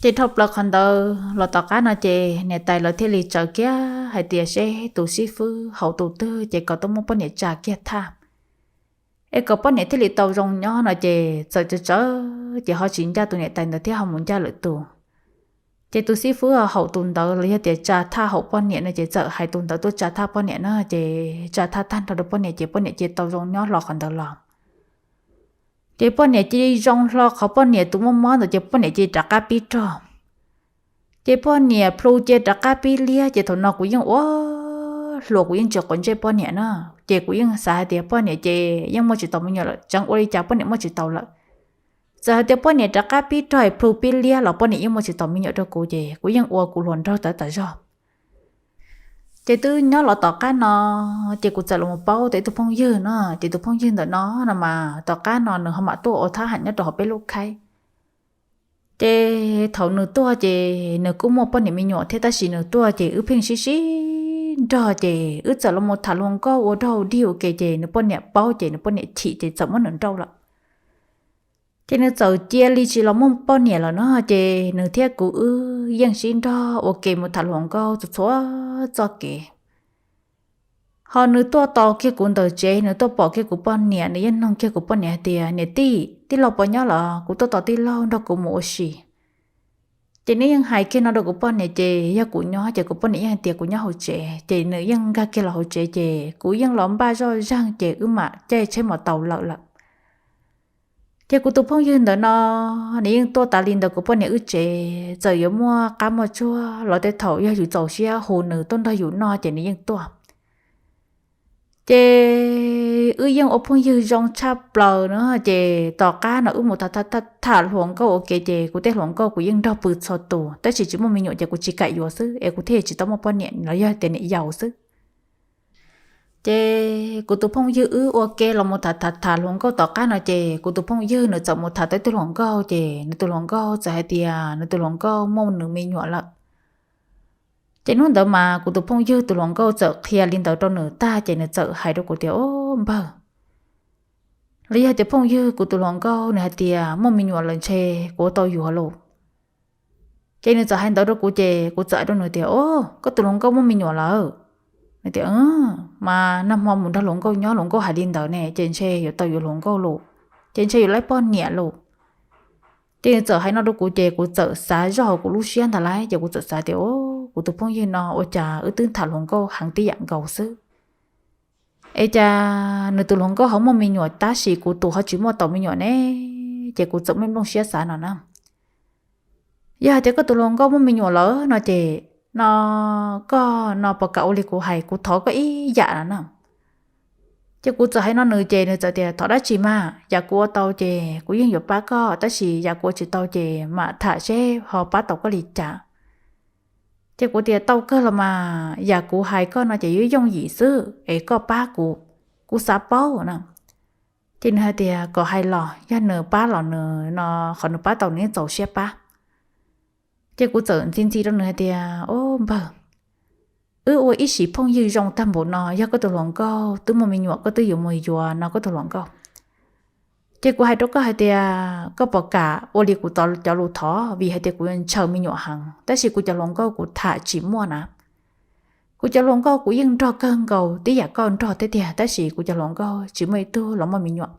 Ces dhau plaws qhov ntawd los tom qab no ces niam tais lawv thiaj li tsawv kiag hais tias seb tus xib fwb haum tus twg ces kom tuaj muab poj niam tsa kiag thaj. Es kom poj niam thiaj li tau zoo nyob no ces txawm tsawv tsawv ces ho tsis ncaj tus niam tais ntawd thiab ho mus ncaj lwm tus. Ces tus xib fwb haum tus ntawd los yog tias tsa thaj haum poj niam no ces txawm hais tus ntawd tuaj tsa thaj poj niam na ces tsa thaj tag nrho rau poj niam ces poj niam cia tau zoo nyob hlo qhov ntawd los. Ces poj niam cia li zoo hlo qhov poj niam tus muaj mob ntawd ces poj niam cia li rov qab pib rog. Ces poj niam plhu cia rov qab pib liab ces thaum no kuv yeej ua hluas kuv yeej tsis quav ntsej poj niam na. Ces kuv yeej xav hais tias poj niam ces yeej muaj tsis tau me nyuam lawm, tseev ua li cas poj niam muaj tsis tau lawm. Txawm hais tias poj niam rov qab pib rog plhu pib liab los poj niam yeej muaj tsis tau me nyuam rau kuv ces kuv yeej ua kuv hluas nraug tawv tas zog. Ces twb nyob los tom qab no ces kuv txawm los paub tau ib tug phooj ywg no ces tus phooj ywg ntawm no no mas tom qab no nws ho mam tuaj ua thab ham nyob rau hauv peb lub khaib. Ces thaum nws tuaj ces nws kuj muaj poj niam me nyuam thiab tab sis nws tuaj ces wb pheej sib sib nrog ces wb txawm los mus tham hluas nkauj ua dog dig ua ke ces nws poj niam paub ces nws poj niam chim ces txawm muab nws nrauj lawm. Ces nws txawm cia li tsis los muaj poj niam lawm no ces nws thiab kuv wb yeej sib nrog ua ke mus tham hluas nkauj txhua txhua txoj kev. Ho nws tuaj tos kiag kuv ntawm tsev, nws tuaj pom kiag kuv poj niam, nws yeej nug kiag kuv poj niam hais tias, niam tij, tij laug puas nyob lawm? Kuv tuaj tos tij laug nrog kuv mus ua si. Ces nws yeej hais kiag no rau kuv poj niam ces yog kuv nyob ces kuv poj niam yeej hais tias kuv nyob hauv tsev ces nws yeej nkag kiag los hauv tsev ces kuv yeej los npaj zoj zeeg ces wb mam caij tsheb mos taus lawm lawm. Ces kuv tus phooj ywg ntawm no, nws yeej tuaj tas li ntawd kuv poj niam wb tsev, txawm yuav muaj qab muaj tsuag los tej thaum yog yus txaus siab hu nws tuaj nrog yus noj ces nws yeej tuaj. Ces wb yeej ua phooj ywg zoo tshaj plaws na, ces tom qab no wb mus tham tham tham hluas nkauj ua ke ces kuv tej hluas nkauj kuv yeej nrog pw txhua tus, tab sis tsis muaj me nyuam ces kuv tsis kam yuav xwb es kuv thiaj tsis tau muaj poj niam los yog tias niam yau xwb. Ces kuv tus phooj ywg wb ua ke los mus tham tham tham hluas nkauj tom qab no ces kuv tus phooj ywg nws txawm mus tham tau ib tug hluas nkauj ces nws tus hluas nkauj txawm hais tias nws tus hluas nkauj muaj nws me nyuam lawm. Ces hnub ntawd mas kuv tus phooj ywg tus hluas nkauj txawm qhia li ntawd rau nws tag ces nws txawm hais rau kuv tias, Au npawg, los yog tias phooj ywg kuv tus hluas nkauj nws hais tias muaj me nyuam lawm ntshe kuv ua tau yuav lauj. Ces nws txawm hais ntawd rau kuv ces kuv txawm hais rau nws tias, Au, koj tus hluas nkauj muaj me nyuam lawm? Nws tias, Mas nag hmo mus nrog hluas nkauj nyob hluas nkauj hais li ntawd ne ces ntshe yuav tau yuav hluas nkauj lauj, ces ntshe yuav laib poj niam lauj. Ces nws txawm hais no rau kuv ces kuv txawm xav zoj hauv kuv lub siab ntag lauj, ces kuv txawm xav tias, Au, kuv tus phooj ywg no ua cas wb twb tham hluas nkauj heev tib yam nkaus xwb, es cas nws tus hluas nkauj ho muaj me nyuam tab sis kuv tus ho tsis muaj tau me nyuam ne? Ces kuv txawm muaj nplooj siab xav no na, yog hais tias koj tus hluas nkauj muaj me nyuam lawm no ces, no, koj no puas kam ua li kuv hais, kuv thov koj ib yam no na. Ces kuv txawm hais no nws ces nws txawm tias, Thov dab tsi mas? Yam kuv ua tau ces kuv yeej yuav pab koj, tab sis yam kuv ua tsis tau ces mam tham seb ho pab tau koj li cas. Ces kuv tias, Tau kawg los mas, yam kuv hais koj no ces yuav yooj yim xwb es koj pab kuv, kuv xav paub na. Ces nws hais tias kom hais los yog nws pab los nws no, qhov nws pab tau nws yeej txaus siab pab. Ces kuv txawm ntxi ntxi rau nws hais tias, Au npawg, wb ua ib sim phooj ywg zoo tag npaum no, yog koj tus hluas nkauj twb muaj me nyuam koj twb yuav mus yuav no koj tus hluas nkauj, ces kuv hais rau koj hais tias koj puas kam ua li kuv cov lus thov, vim hais tias kuv ntshaw me nyuam heev tab sis kuv cov hluas nkauj kuv tham tsis muaj na. Kuv cov hluas nkauj kuv yeej nrog kawg nkaus tib yam koj nrog thiab tiag, tab sis kuv cov hluas nkauj tsis muaj ib tug los muaj me nyuam.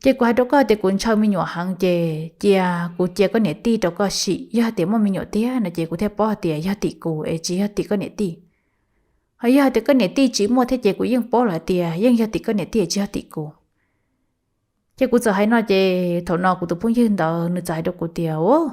Ces kuv hais rau koj tias kuv ntshaw me nyuam heev ces cia kuv cia koj niam tij rau koj sim, yog tias muaj me nyuam tiag no ces kuv thiaj paub hais tias yog tim kuv es tsis yog tim koj niam tij. Ho yog tias koj niam tij tsis muaj thiab ces kuv yeej paub lawm hais tias yeej yog tim koj niam tij tsis yog tim kuv. Ces kuv txawm hais no ces thaum no kuv tus phooj ywg ntawd nws txawm hais rau kuv tias, Au,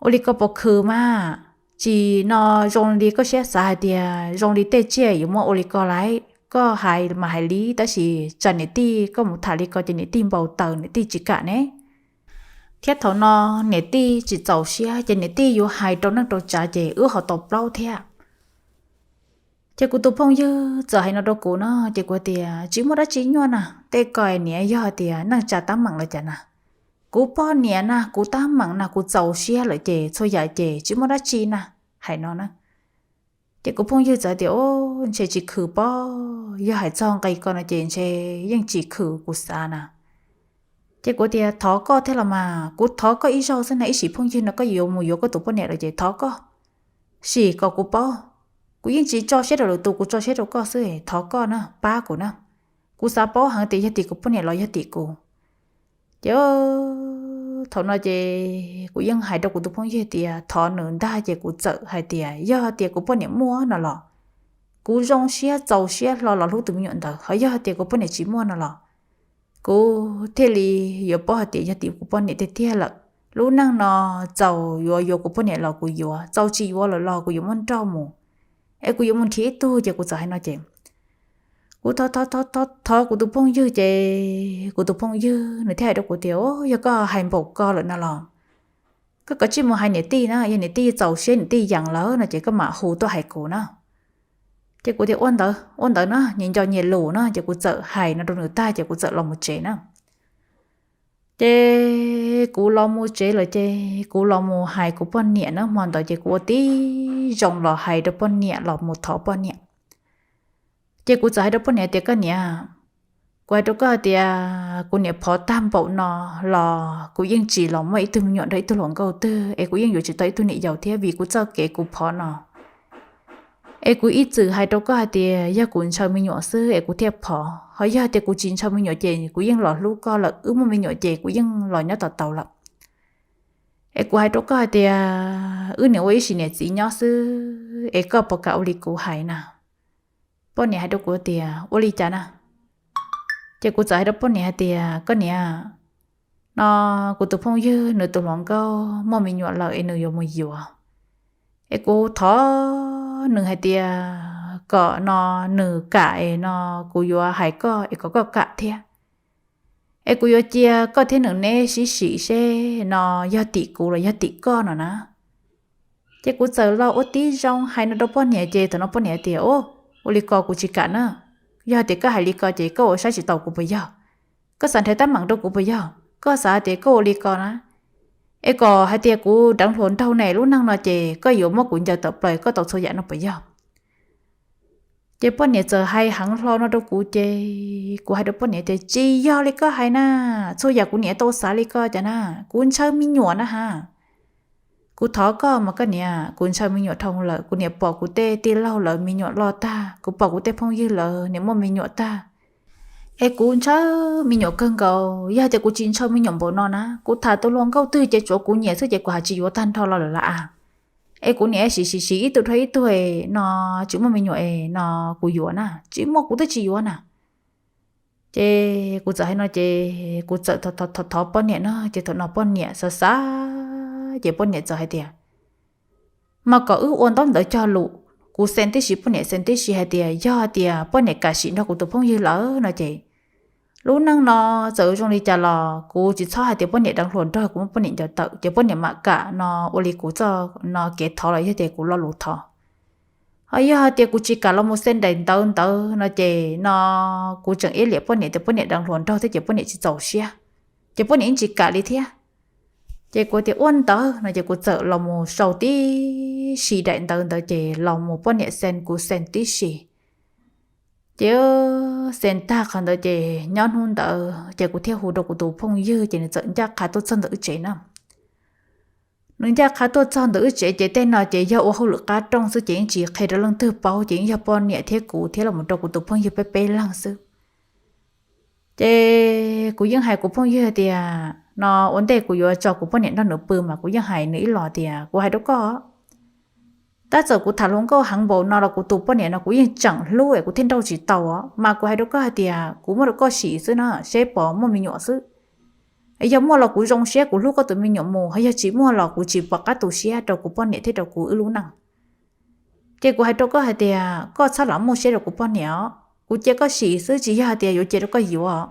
ua li koj puas khwv mas, tsis no zoo li koj siab xav hais tias zoo li tej tsiaj yuav muab ua li ko lauj. Koj hais mas hais li tab sis tsam niam tij koj mus tham li ko ces niam tij npau taws niam tij tsis kam ne. Thiab thaum no niam tij tsis txaus siab ces niam tij yuav hais rau neej rau tsav ces wb ho tau plaub thiab. Ces kuv tus phooj ywg txawm hais no rau kuv no ces kuv tias, Tsis muaj dab tsi nyuaj na, tej ko niam yog tias neej tsa tab meem lawm cas na. Kuv poj niam na, kuv tab meem na, kuv txaus siab lawm ces txhua yam ces tsis muaj dab tsi na, hais no na. Ces kuv phooj ywg txawm tias, Au, ntshe tsis khwv pob, yog hais txog nqi ko no ces ntshe yeej tsis khwv kuv xav na. Ces kuv tias, Thov koj thiab los mas, kuv thov koj ib zaug xwb na, ib sim phooj ywg no koj yuav mus yuav koj tus poj niam lawm ces thov koj sim kom kuv paub. Kuv yeej tsis tso siab rau lwm tus, kuv tso siab rau koj xwb, thov koj na, pab kuv na. Kuv xav paub heev tias yog tim kuv poj niam los yog tim kuv. Ces thaum no ces kuv yeej hais rau kuv tus phooj ywg tias thov nws ntag ces kuv txawm hais tias yog tias kuv poj niam muaj no los kuv zoo siab txaus siab hlo los hlub tus me nyuam ntawd, ho yog tias kuv poj niam tsis muaj no los kuv thiaj li yuav paub hais tias yog tim kuv poj niam tiag tiag lawm. Lub neej no txaus yuav yuav kuv poj niam los kuv yuav, txaus tsis yuav lawm los kuv yuav muab nrauj mus, es kuv yuav mus nrhiav ib tug. Ces kuv txawm hais no ces kuv thov thov thov thov kuv tus phooj ywg ces kuv tus phooj ywg nws thiaj hais rau kuv tias, Yog koj hais npaum ko lawm no los koj kav tsij mus hais niam tij na, yog niam tij txaus siab niam tij yees lawm no ces koj mam hu tuaj hais kuv na. Ces kuv tias, Ua ntawd na, nyias nco nyias lus na. Ces kuv txawm hais no rau nws tag ces kuv txawm los mus tsev na. Ces kuv los mus tsev lawm ces kuv los mus hais kuv poj niam na, hmo ntawd ces kuv ua tib zoo los hais rau poj niam los mus thov poj niam. Ces kuv txawm hais rau poj niam tias, Koj niam, kuv hais rau koj hais tias kuv niam phov tag npaum no los kuv yeej tsis los muaj ib tug me nyuam nrog ib tug hluas nkauj twg, es kuv yeej yuav tsis tau ib tug niam yau thiab, vim kuv txoj kev kuv phov no. Es kuv ib txwm hais rau koj hais tias yog kuv ntshaw me nyuam xwb es kuv thiaj phov, ho yog tias kuv tsis ntshaw me nyuam ces kuv yeej los hlub koj lawm, wb muaj me nyuam ces kuv yeej los nyob tau tau lawm. Es kuv hais rau koj hais tias wb niam ua ib sim niam txiv nyob xwb, es koj puas kam ua li kuv hais na? Poj niam hais rau kuv tias, Ua li cas na? Ces kuv txawm hais rau poj niam hais tias, Koj niam, no kuv tus phooj ywg nws tus hluas nkauj muaj me nyuam lawm es nws yuav mus yuav. Es kuv thov nws hais tias kom no nws kam es no kuv yuav hais koj es kom koj kam thiab. Es kuv yuav cia koj thiab nws neb sib sim seb no yog tim kuv los yog tim koj no na. Ces kuv txawm los ua tib zoo hais no rau poj niam ces thaum no poj niam tias, Ua li ko kuv tsis kam na. Yog tias koj hais li ko ces koj ua saib tsis taus kuv puas yog? Koj xav nrhiav teeb meem rau kuv puas yog? Koj xav tias koj ua li ko na es kom hais tias kuv deev hluas nraug ne, lub neej no ces koj yuav muab kuv ncaws tawm plaws koj tau txhua yam no puas yog? Ces poj niam txawm hais heev hlo no rau kuv ces kuv hais rau poj niam tias, Tsis yog li koj hais na, txhua yam kuv niam tau xav li ko cas na, kuv ntshaw me nyuam na ha. Kuv thov koj mas koj niam, kuv ntshaw me nyuam dhau lawm, kuv niam pom kuv tej tij laug lawv me nyuam loj tag, kuv pom kuv tej phooj ywg lawv niam muaj me nyuam tag, es kuv ntshaw me nyuam kawg nkaus. Yog tias kuv tsis ntshaw me nyuam npaum no na, kuv tham tus hluas nkauj twg ces tsuav kuv nyiam xwb ces kuv haj tsis yuav tag nrho los lawm lauj a. Es kuv niam sim sim sim ib tug dhau ib tug no tsis muaj me nyuam es no kuv yuav na, tsis muaj kuv twb tsis yuav na. Ces kuv txawm hais no ces kuv txawm thov thov poj niam no ces thaum no poj niam xav xav ces poj niam txawm hais tias, Mas kom wb ua ntaub ntawv cog lus, kuv xees tib si poj niam xees tib si hais tias yog tias poj niam kam sim nrog kuv tus phooj ywg lawm no ces lub neej no txawm zoo li cas los kuv tsis txhob hais tias poj niam deev hluas nraug kuv muab poj niam ncaws tawm ces poj niam mam kam no ua li kuv txoj no kev thov los yog tias kuv lo lus thov. Ho yog tias kuv tsis kam los mus xees daim ntawv ntawd no ces no kuv tseem iab liam poj niam tias poj niam deev hluas nraug thiab ces poj niam tsis txaus siab, ces poj niam yeej tsis kam li thiab. Ces kuv tias ua ntawd no ces kuv txawm los mus sau tib si daim ntawv ntawd ces los mus poj niam xees kuv xees tib si. Ces xees tag qhov ntawd ces nyob hnub ntawd ces kuv thiaj hu rau kuv tus phooj ywg ces nws txawm ncaj qha tuaj txog ntawm wb tsev na. Nws ncaj qha tuaj txog ntawm wb tsev ces tej no ces yog ua hauj lwm qab rooj xwb ces yeej tsis qhia rau leej twg paub ces yeej yog poj niam thiab kuv thiab los rau kuv tus phooj ywg peb peb leeg xwb. Ces kuv yeej hais kuv phooj ywg tias no ua ntej kuv yuav tso kuv poj niam nrog nws pw mas kuv yeej hais nws ib los tias kuv hais rau koj, tab txawm kuv tham hluas nkauj heev npaum no los kuv tus poj niam no kuv yeej tseem hlub es kuv thiaj nrauj tsis tau os. Mas kuv hais rau koj hais tias kuv muab rau koj sim xwb no seb puas muaj me nyuam xwb. Yog muaj los kuv zoo siab kuv hlub koj tus me nyuam mus, ho yog tsis muaj los kuv tsis pom qab tu siab rau kuv poj niam thiab rau kuv wb lub neej. Ces kuv hais rau koj hais tias koj txhob lam muaj siab rau kuv poj niam os, kuv cia koj sim xwb tsis yog hais tias yuav cia rau koj yuav.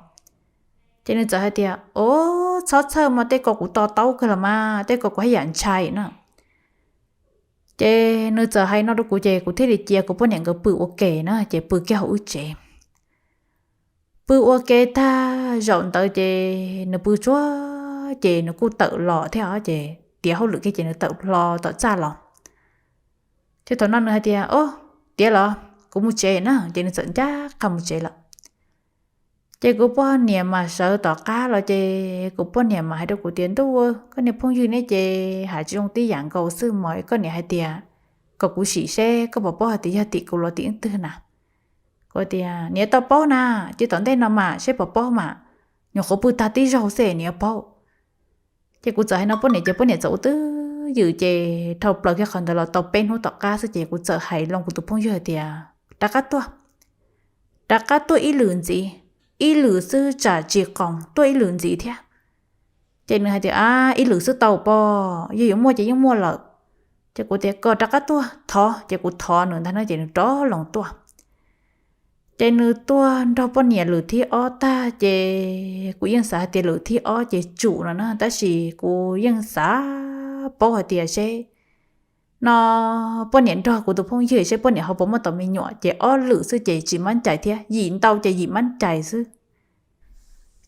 Ces nws txawm hais tias, Os, txhob txhawj mas, tej ko kuv to taub kawg los mas, tej ko kuv haj yam ntshai na. Ces nws txawm hais no rau kuv ces kuv thiaj li cia kuv poj niam nkawd pw ua ke na, ces pw kiag hauv wb tsev. Pw ua ke tag zaum ntawd ces nws pw tsuag ces nws kuj tawm los thiab os, ces tiav hauj lwm kiag ces nws tawm hlo tom txaj los. Ces thaum no nws hais tias, Os, tiav los kuv mus tsev na, ces nws txawm ncaj qha mus tsev lawm. Ces kuv poj niam mas sawv tom qab los ces kuv poj niam mas hais rau kuv tias, Ntuj, koj niag phooj ywg neb ces hais tsis zoo tib yam nkaus xwb mas, koj niam hais tias kom kuv sim seb koj puas paub hais tias yog tim kuv los tim leej twg na. Kuv tias, Niam tau paub na, ces tom ntej no mas seb puas paub mas, nyuam qhuav pw tag tib zaug xwb niam yuav paub. Ces kuv txawm hais no poj niam ces poj niam txawm ua twj ywm ces dhau plaws kiag qhov ntawd los tau peb hnub tom qab xwb ces kuv txawm hais loo kuv tus phooj ywg hais tias, Rov qab tuaj, rov qab tuaj ib lwm ntxiv, ib lwm xwb tsam tsis qoos, tuaj ib lwm ntxiv thiab. Ces nws hais tias, Ab, ib lwm xwb tau pob, yog yuav muaj ces yeej muaj lawm. Ces kuv tias, Koj rov qab tuaj thov. Ces kuv thov nws ntag no ces nws rov loo tuaj. Ces nws tuaj nrog poj niam lwm thib ob tag ces kuv yeej xav hais tias lwm thib ob ces tsum no na, tab sis kuv yeej xav paub hais tias seb no poj niam nrog kuv tus phooj ywg seb poj niam ho puas muaj tau me nyuam, ces ob lwm xwb ces tsis mab cais thiab, yim ntau ces yim mab cais xwb.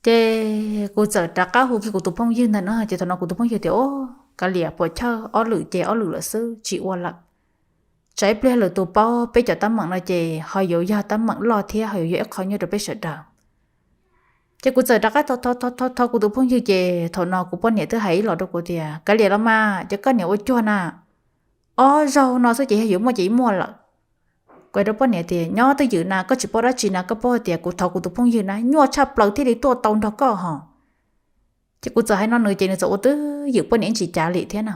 Ces kuv txawm rov qab hu kiag kuv tus phooj ywg ntag no, ces thaum no kuv tus phooj ywg tias, Os, kav liam, puas chawj, ob lwm ces ob lwm lawm xwb, tsis ua lawm. Tsam ib pliag lwm tus paub peb cov teeb meem no ces ho yuav yog teeb meem loj thiab ho yuav yog ib qho nyuaj rau peb sawv daws. Ces kuv txawm rov qab thov thov thov kuv tus phooj ywg ces thaum no kuv poj niam twb hais ib los rau kuv tias, Kav liam los mas, ces koj niam ua cuag na, ob zaug no xwb ces yog yuav muaj ces muaj lawm. Kuv hais rau poj niam tias, Nyob twj ywm na, koj tsis paub dab tsi na, koj paub hais tias kuv thov kuv tus phooj ywg na, nyuaj tshaj plaws thiaj li tuaj tau nrog koj ho. Ces kuv txawm hais no nws ces nws txawm ua twj ywm, poj niam tsis cav li thiab na.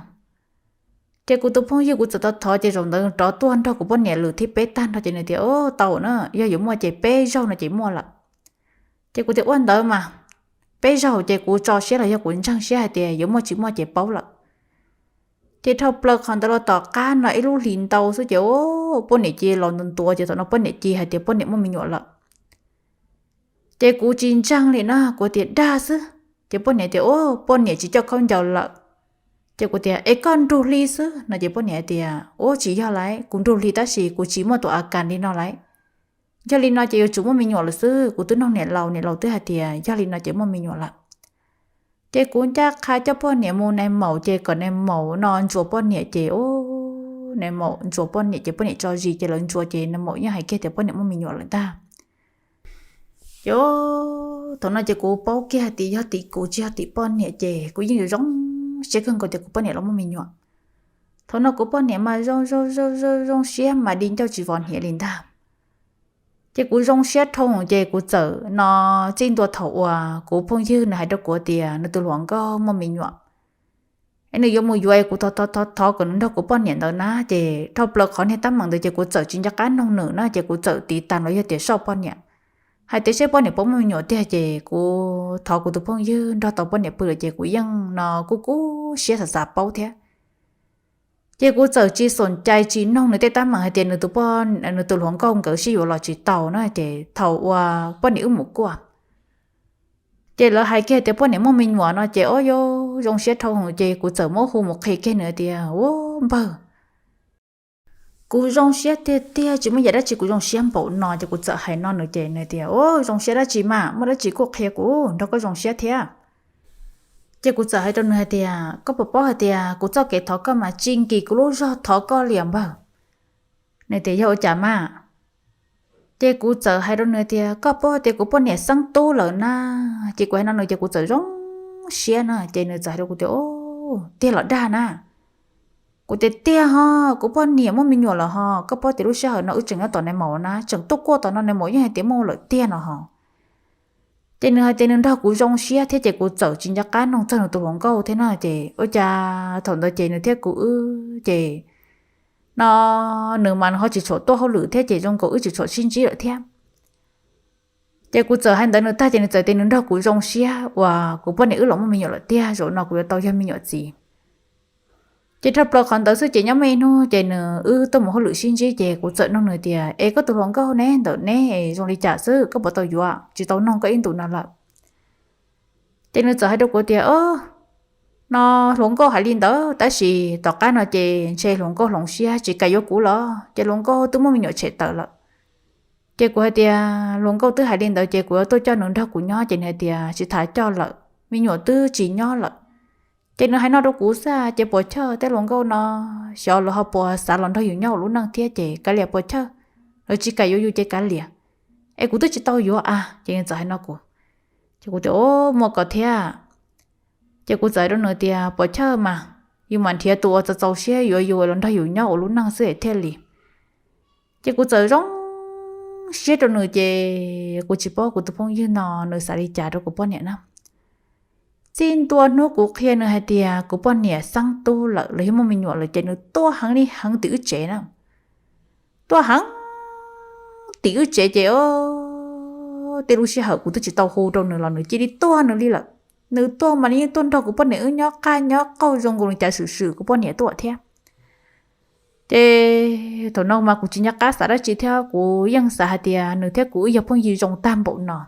Ces kuv tus phooj ywg kuv txawm tau thov ces zaum ntawd rov tuaj nrog kuv poj niam lwm thib peb tag nrho ces nws tias, Os, tau na, yog yuav muaj ces peb zaug no ces muaj lawm. Ces kuv tias, Ua ntawd mas, peb zaug ces kuv tso siab los yog kuv ntseeg siab hais tias yuav muaj tsis muaj ces paub lawm. Ces dhau plaws qhov ntawd los tom qab no ib lub hlis ntau xwb ces poj niam cia li los ntuav ntuav ces thaum no poj niam cia li hais tias poj niam muaj me nyuam lawm. Ces kuv tsis ntseeg li na, kuv tias dag xwb. Ces poj niam tias, Ua, poj niam tsis coj khaub ncaws lawm. Ces kuv tias, Es koj nrug hli xwb no ces poj niam tias, Ua, tsis yog lauj, kuv nrug hli tab sis kuv tsis muaj tus a kas li no lauj. Yog li no ces yuav tsum muaj me nyuam lawm xwb, kuv twb noog niam laus, niam laus twb hais tias yog li no ces muaj me nyuam lawm. Ces kuv ncaj qha coj poj niam mus nais maum ces kom nais maum no ntsuas poj niam ces, ua, nais maum ntsuas poj niam ces poj niam tso zis ces lawv ntsuas ces nais maum yeej hais kiag tias poj niam muaj me nyuam lawm ntag. Ces thaum no ces kuv paub kiag hais tias yog tim kuv tsis yog tim poj niam ces kuv yeej yuav zoo siab kawg nkaus tias kuv poj niam los muaj me nyuam. Thaum no kuv poj niam mas zoo zoo zoo zoo siab mas di ncauj tsis vov hniav li ntag. Ces kuv zoo siab dhau ces kuv txawm no txij ntua thaum uas kuv phooj ywg nws hais rau kuv tias nws tus hluas nkauj muaj me nyuam es nws yuav mus yuav es kuv thov thov thov kom nws nrog kuv poj niam ntawd na. Ces dhau plaws qhov niag teeb meem ntawd ces kuv txawm tsis nco qab noog nws na, ces kuv txawm tiv tas los yog tias soj poj niam, hais tias seb poj niam puas muaj me nyuam tiag. Ces kuv thov kuv tus phooj ywg nrog tau poj niam pw lawm ces kuv yeej no kuj kub siab xav xav paub thiab. Ces kuv txawm tsis xoom cai tsis noog nws tej teeb meem hais tias nws tus, nws tus hluas nkauj nkawd sib yuav los tsis tau na, ces thaum uas poj niam wb mus kuaj ces lawv hais kiag tias poj niam muaj me nyuam no ces ua, zoo siab dhau ces kuv txawm muab hu mus qhia kiag nws tias, Ua, npawg, kuv zoo siab tiag tiag, tsis muaj yam dab tsi kuv zoo siab npaum no. Ces kuv txawm hais no nws ces nws tias, Ua, zoo siab dab tsi mas, muaj dab tsi kuj qhia kuv nrog koj zoo siab thiab. Ces kuv txawm hais rau nws hais tias, Koj puas paub hais tias kuv txoj kev thov koj mas tsis nkim kuv lub zog thov koj li os npawg. Nws tias, Yog ua cas mas? Ces kuv txawm hais rau nws tias, Koj paub tias kuv poj niam xeeb tub lawm na. Ces kuv hais no nws ces kuv txawm zoo siab na, ces nws txawm hais rau kuv tias, Ua, tiag los dag na? Kuv tias, Tiag ho, kuv poj niam muaj me nyuam lawm ho, koj paub tias lub sij hawm no wb tseem nyob tom nais maum na, tseem tuaj kuaj tom no nais maum yeej hais tias muaj lawm tiag no ho. Ces nws hais tias nws nrog kuv zoo siab thiab ces kuv txawm tsis nco qab noog txog nws tus hluas nkauj thiab no ces ua cas thaum ntawd ces nws thiab kuv wb ces no nws mas nws ho tsis tshua tuaj hauj lwm thiab ces zoo nkaus wb tsis tshua sib ntsib lawm thiab. Ces kuv txawm hais ntawd nws tag ces nws txawm tias nws nrog kuv zoo siab uas kuv poj niam wb los muaj me nyuam lawm tiag, zaum no kuv yuav tau yog me nyuam txiv. Ces dhau plaws qhov ntawd xwb ces nyob muaj ib hnub ces nws wb tuaj mus hauj lwm sib ntsib ces kuv txawm noog nws tias, Es koj tus hluas nkauj neb ntawm neb zoo li cas xwb, koj puas tau yuav, tsis tau noog koj ib ntus no lawm? Ces nws txawm hais rau kuv tias, Ua, no hluas nkauj hais li ntawd tab sis tom qab no ces ntshe hluas nkauj hloov siab tsis kam yuav kuv los ces hluas nkauj twb muaj me nyuam tshem tawm lawm. Ces kuv hais tias hluas nkauj twb hais li ntawd ces kuv yuav tuaj coj nws nrog kuv nyob ces nws hais tias tsis tas coj lawm, me nyuam twb tsis nyob lawm. Ces nws hais no rau kuv xwb ces puas chawj, tej hluas nkauj no xyov lawv ho puas xav los nrog yus nyob ua lub neej thiab ces kav liam puas chawj, lawv tsis kam yuav yus ces kav liam, es kuv twb tsis tau yuav a. Ces nws txawm hais no kuv, ces kuv tias, Ua, muaj ko thiab. Ces kuv txawm hais rau nws tias puas chawj mas, yus mam nrhiav tus uas txaus txaus siab yuav yus los nrog yus nyob ua lub neej xwb es thiaj li. Ces kuv txawm zoo siab rau nws ces kuv tsis paub kuv tus phooj ywg no nws xav li cas rau kuv poj niam na. Txij ntua hnub kuv qhia nws hais tias kuv poj niam xeeb tub lawm los yog muaj me nyuam lawm ces nws tuaj heev li heev tim wb tsev na. Tuaj heev tim wb tsev ces tej lub sij hawm kuv twb tsis tau hu rau nws los nws cia li tuaj nws li lawm. Nws tuaj mas nws yeej tuaj nrog kuv poj niam wb nyob qab nyob qaug zoo nkaus nws cav swm swm kuv poj niam tuaj thiab. Ces thaum no mas kuv tsis nco qab xav dab tsi thiab kuv yeej xav hais tias nws thiab kuv wb yog phooj ywg zoo tag npaum no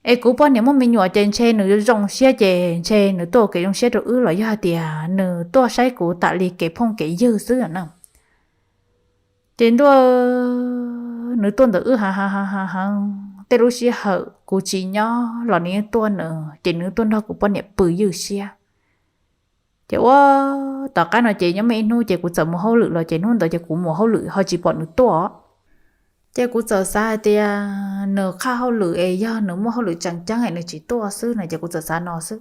es kuv poj niam muaj me nyuam ces ntshe nws zoo siab ces ntshe nws tuaj ua kev zoo siab rau wb los yog hais tias nws tuaj saib kuv tam li kev phooj kev ywg xwb na. Ces ntuj, nws tuaj ntawm wb heev heev heev heev, tej lub sij hawm kuv tsis nyob los nws yeej tuaj nws ces nws tuaj nrog kuv poj niam pw ywj siab. Ces ua tom qab no ces nyob muaj ib hnub ces kuv txawm mus hauj lwm los ces hnub ntawd ces kuv mus hauj lwm ho tsis pom nws tuaj. Ces kuv txawm xav hais tias nws qhaj hauj lwm es yog nws muaj hauj lwm tseem ceeb es nws tsis tuaj xwb no ces kuv txawm xav no xwb.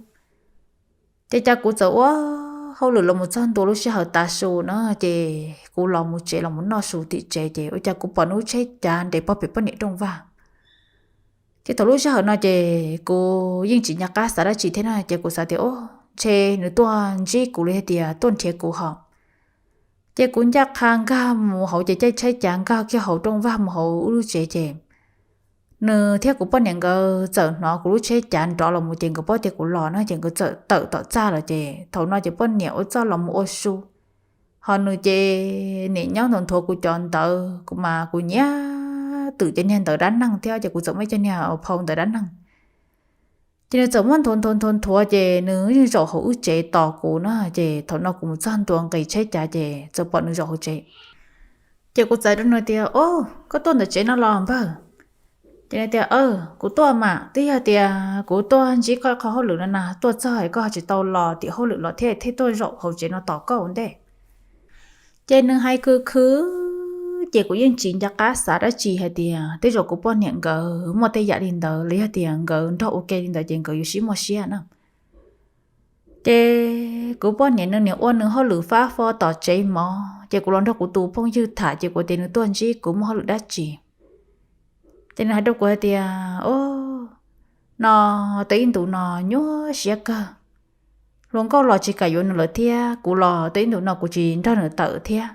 Ces cas kuv txawm ua hauj lwm los mus txog ntua lub sij hawm tav su na ces kuv los mus tsev los mus noj su tim tsev ces ua cas kuv pom nws lub tsheb cav nres pog pem poj niam rooj vag. Ces thaum lub sij hawm no ces kuv yeej tsis nco qab xav dab tsi thiab na ces kuv xav tias, Ua, ntshe nws tuaj ntsib kuv li hais tias tuaj nrhiav kuv hos. Ces kuv ncaj qha nkag mus hauv ces caij tsheb cav nkag kiag hauv rooj vag mus hauv wb lub tsev ces nws thiab kuv poj niam nkawd txawm hnov kuv lub tsheb cav nrov los mus ces nkawd paub tias kuv los no ces nkawd txawm tawm tom txaj los ces thaum no ces poj niam ua txuj los mus ua su, ho nws ces nim nyob nthuav nthuav kuv cov ntawv, kuv mas kuv nyiam twm cov niag ntawv dab neeg thiab ces kuv txawm muab cov niag phau ntawv dab neeg. Ces nws txawm muab nthuav nthuav nthuav nthuav ces nws yeej zaum hauv wb tsev tos kuv na, ces thaum no kuv mus txog ntua nqis tsheb cav ces txawm pom nws zaum hauv tsev. Ces kuv txawm rau nws tias, O, koj tuaj ntawm tsev no los npawg? Ces nws tias, Kuv tuaj mas, twb yog tias kuv tuaj ntsib koj qhov hauj lwm no na, tuaj txog koj ho tsis tau los tim hauj lwm los thiab thiaj tuaj zaum hauv tsev no tos koj ua ntej. Ces nws hais khwv khwv, ces kuv yeej tsis nco qab xav dab tsi hais tias tej zaum kuv poj niam nkawd muaj tej yam li ntawd los yog tias nkawd nrog ua ke li ntawd ces nkawd yuav sib muaj siab na. Ces kuv poj niam nws niam ua nws hauj lwm fab fo tom tsev mov ces kuv los nrog kuv tus phooj ywg tham ces kuv tias nws tuaj ntsib kuv muaj hauj lwm dab tsi. Ces nws hais rau kuv hais tias, O, no, tau ib ntus no nyuaj siab kawg, hluas nkauj los tsis kam yuav nws lawm thiab kuv los tau ib ntus no kuv tsis nrog nws tawm thiab.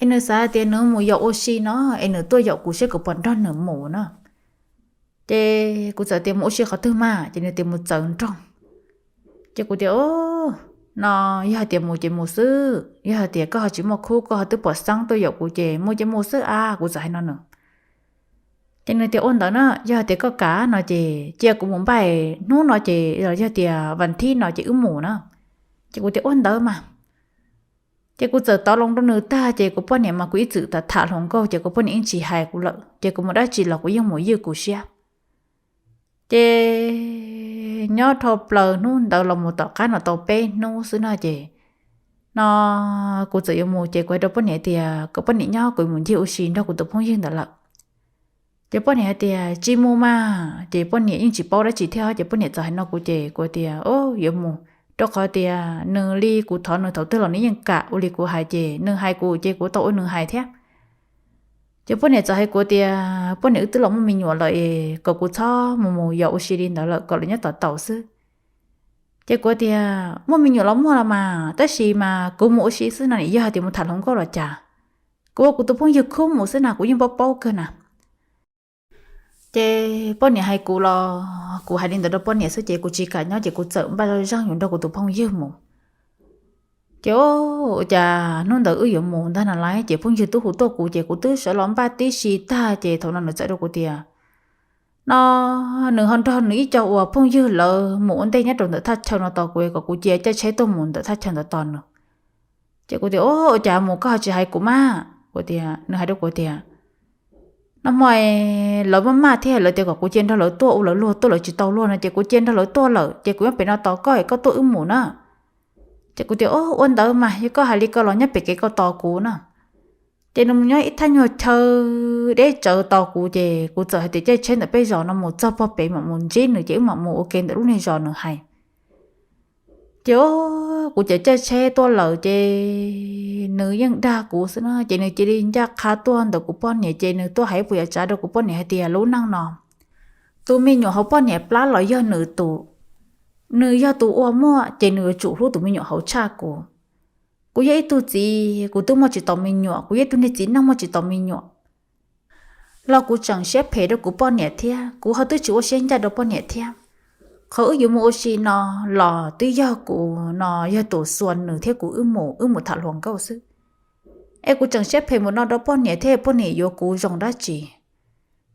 Es nws xav hais tias nws mus yaum ua si no es nws tuaj yaum kuv saib kuv puas nrog nws mus no. Ces kuv txawm tias, Mus ua si qhov twg mas? Ces nws tias, Mus txawv nroog. Ces kuv tias, No, yog hais tias mus ces mus xwb, yog hais tias koj ho tsis muaj khub koj ho twb pom xeeb tuaj yaum kuv ces mus ces mus xwb a, kuv txawm hais no nws. Ces nws tias, Ua ntawd na, yog hais tias koj kam no ces cia kuv mus npaj hnub no ces yog tias vas thib no ces wb mus na. Ces kuv tias, Ua ntawd mas. Ces kuv txawm tov loo rau nws tag ces kuv poj niam mas kuv ib txwm tham tham hluas nkauj ces kuv poj niam yeej tsis hais kuv lawm ces kuv mus dab tsi los kuv yeej mus ywj kuv siab. Ces nyob dhau plaws hnub ntawd los mus tom qab no tau peb hnub xwb no ces no kuv txawm yuav mus ces kuv hais rau poj niam tias kom poj niam nyob kuv mus ncig ua si nrog kuv tus phooj ywg ntawd lawm. Ces poj niam hais tias, Tsis mus mas. Ces poj niam yeej tsis paub dab tsi thiab ces poj niam txawm hais no kuv ces kuv tias, O, yuav mus, rau qhov tias nws li kuv thov nws thaum twg los nws yeej kam ua li kuv hais ces nws hais kuv ces kuv tau ua nws hais thiab. Ces poj niam txawm hais kuv tias poj niam wb twb los muaj me nyuam lawm es kom kuv txhob mus mus yos ua si li ntawd lawm, kom lawv nyob tos taus xwb. Ces kuv tias, Muaj me nyuam los muaj los mas, tab sis mas kuv mus ua si xwb no, nim yog hais tias mus tham hluas nkauj los cas, kuv ua kuv tus phooj ywg khub mus xwb na, kuv yeej paub paub kawg na. Ces poj niam hais kuv los kuv hais li ntawd rau poj niam xwb ces kuv tsis kam nyob ces kuv txawm npaj zoj zeeg yuav nrog kuv tus phooj ywg mus. Ces ua cas hnub ntawd wb yuav mus ntag na lais ces phooj ywg twb hu tuaj kuv ces kuv twb sawv los npaj tib si tag ces thaum no nws txawm rau kuv tias, No, nws ho nrog nws ib co uas phooj ywg lawv mus ua ntej nyob rau ntawm thaj chaw no tos kuv, kom kuv cia caij tsheb tuaj mus ntawm thaj chaw ntawd tos nws. Ces kuv tias, Ua cas mus koj ho tsis hais kuv mas? Kuv tias, nws hais rau kuv tias, Noj hmo lawv maj maj thiab lawv tias kom kuv cia nrog lawv tuaj ua lawv luag tuaj, lawv tsis tau luag no ces kuv cia nrog lawv tuaj lawm ces kuv nyob pem no tos koj es koj tuaj wb mus na. Ces kuv tias, Ua ntawd mas, yog koj hais li ko los nyob pem kev koj tos kuv na. Ces nws mus nyob ib thaj nyuag chaw deb tsawv tos kuv ces kuv txawm hais tias caij tsheb ntawm peb zos no mus txog pog pem mam mus ntsib nws ces wb mam mus ua ke ntawm lub niag zos nws hais. Ces kuv caij tsheb tuaj lawm ces nws yeej dag kuv xwb na ces nws cia li ncaj qha tuaj ntawm kuv poj niam ces nws tuaj hais ib puas yam tsav rau kuv poj niam hais tias, Lub neej no tus me nyuam hauv poj niam plab los yog nws tus, nws yog tus ua muaj ces nws yuav tsum hlub tus me nyuam hauv tshaj kuv. Kuv yog ib tug txiv kuv twb muaj tsis tau me nyuam, kuv yog ib tug niag txiv neej muaj tsis tau me nyuam los kuv tseem siab phem rau kuv poj niam thiab kuv ho twb tsis ua siab ncaj rau poj niam thiab. Qhov wb yuav mus ua si no los twb yog kuv no yog tus xuas nws thiab kuv wb mus, wb mus tham hluas nkauj xwb. Es kuv tseem siab phem mus no rau poj niam thiab poj niam yuav kuv zoo dab tsi?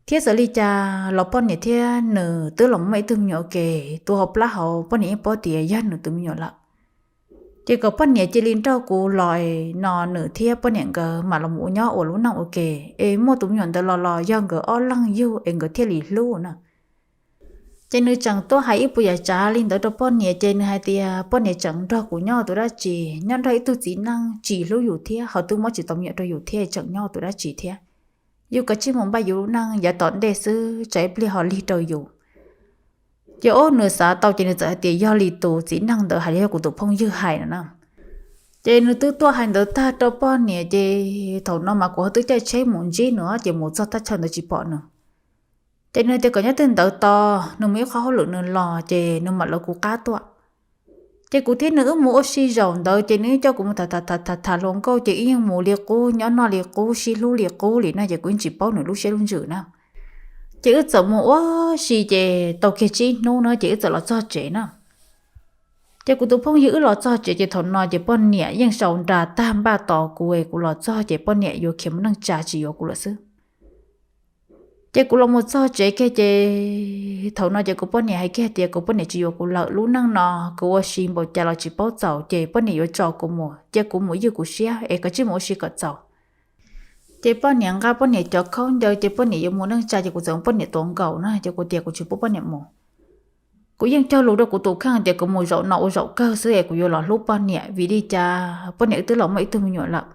Thiab txawm li cas los poj niam thiab nws twb los muaj ib tug me nyuam ua ke, tus hauv plab hauv poj niam yeej paub tias yog nws tus me nyuam lawm. Ces kom poj niam cia li nrauj kuv los no nws thiab poj niam nkawd mam los mus ua nyob ua lub neej ua ke, es muaj tus me nyuam ntawd los los yog nkawd ob leeg yug es nkawd thiaj li hlub na. Ces nws tseem tuaj hais ib puas yam tsav li ntawd rau poj niam ces nws hais tias poj niam tseem nrog kuv nyob ua tus dab tsi, nyob nrog ib tug txiv neej tsis hlub yus thiab ho twb muab tsis tau me nyuam rau yus thiab tseem nyob ua tus dab tsi thiab. Yus kav tsij mus npaj yus lub neej yav tom ntej xwb tsam ib pliag ho lig rau yus. Ces ob nws xav tau ces nws txawm hais tias yog li tus txiv neej ntawd hais los yog kuv tus phooj ywg hais no na. Ces nws twb tuaj hais ntawd tag rau poj niam ces thaum no mas kuv ho twb caij tsheb mus ntsib nws ces mus txog thaj chaw ntawd tsis pom nws. Ces nws tias kom nyob twg ntawd tos nws mus ib qho hauj lwm nws los ces nws mam lawv kuv qab tuaj. Ces kuv thiab nws wb mus ua si zaum ntawd ces nws coj kuv mus tham tham tham tham hluas nkauj ces wb yeej mus li qub nyob noj li qub sib hlub li qub li no ces kuv yeej tsis paub nws lub siab lub ntsws na. Ces wb txawm mus ua si ces tau kiag tsib hnub na ces wb txawm los txog tsev na. Ces kuv tus phooj ywg wb los txog tsev ces thaum no ces poj niam yeej sau nra tag npaj tos kuv es kuv los txog ces poj niam yuav khiav mus neej tsa tsis yuav kuv lawm xwb. Ces kuv los mus txog tsev kiag ces thaum no ces kuv poj niam hais kiag tias kuv poj niam tsis yuav kuv lawm, lub neej no kuv ua si npaum cas los tsis paub txaus ces poj niam yuav tso kuv mus, cia kuv mus ywj kuv siab es koj tsij mus ua si kom txaus. Ces poj niam nqa poj niam cov khaub ncaws ces poj niam yuav mus neej tsa ces kuv txawm mus poj niam tuav nkaus na ces kuv tias kuv tsis pub poj niam mus. Kuv yeej cog lus rau kuv tus kheej tias kuv mus zaum no ua zaum kawg xwb es kuv yuav los hlub poj niam vim li cas poj niam wb twb los muaj ib tug me nyuam lawm.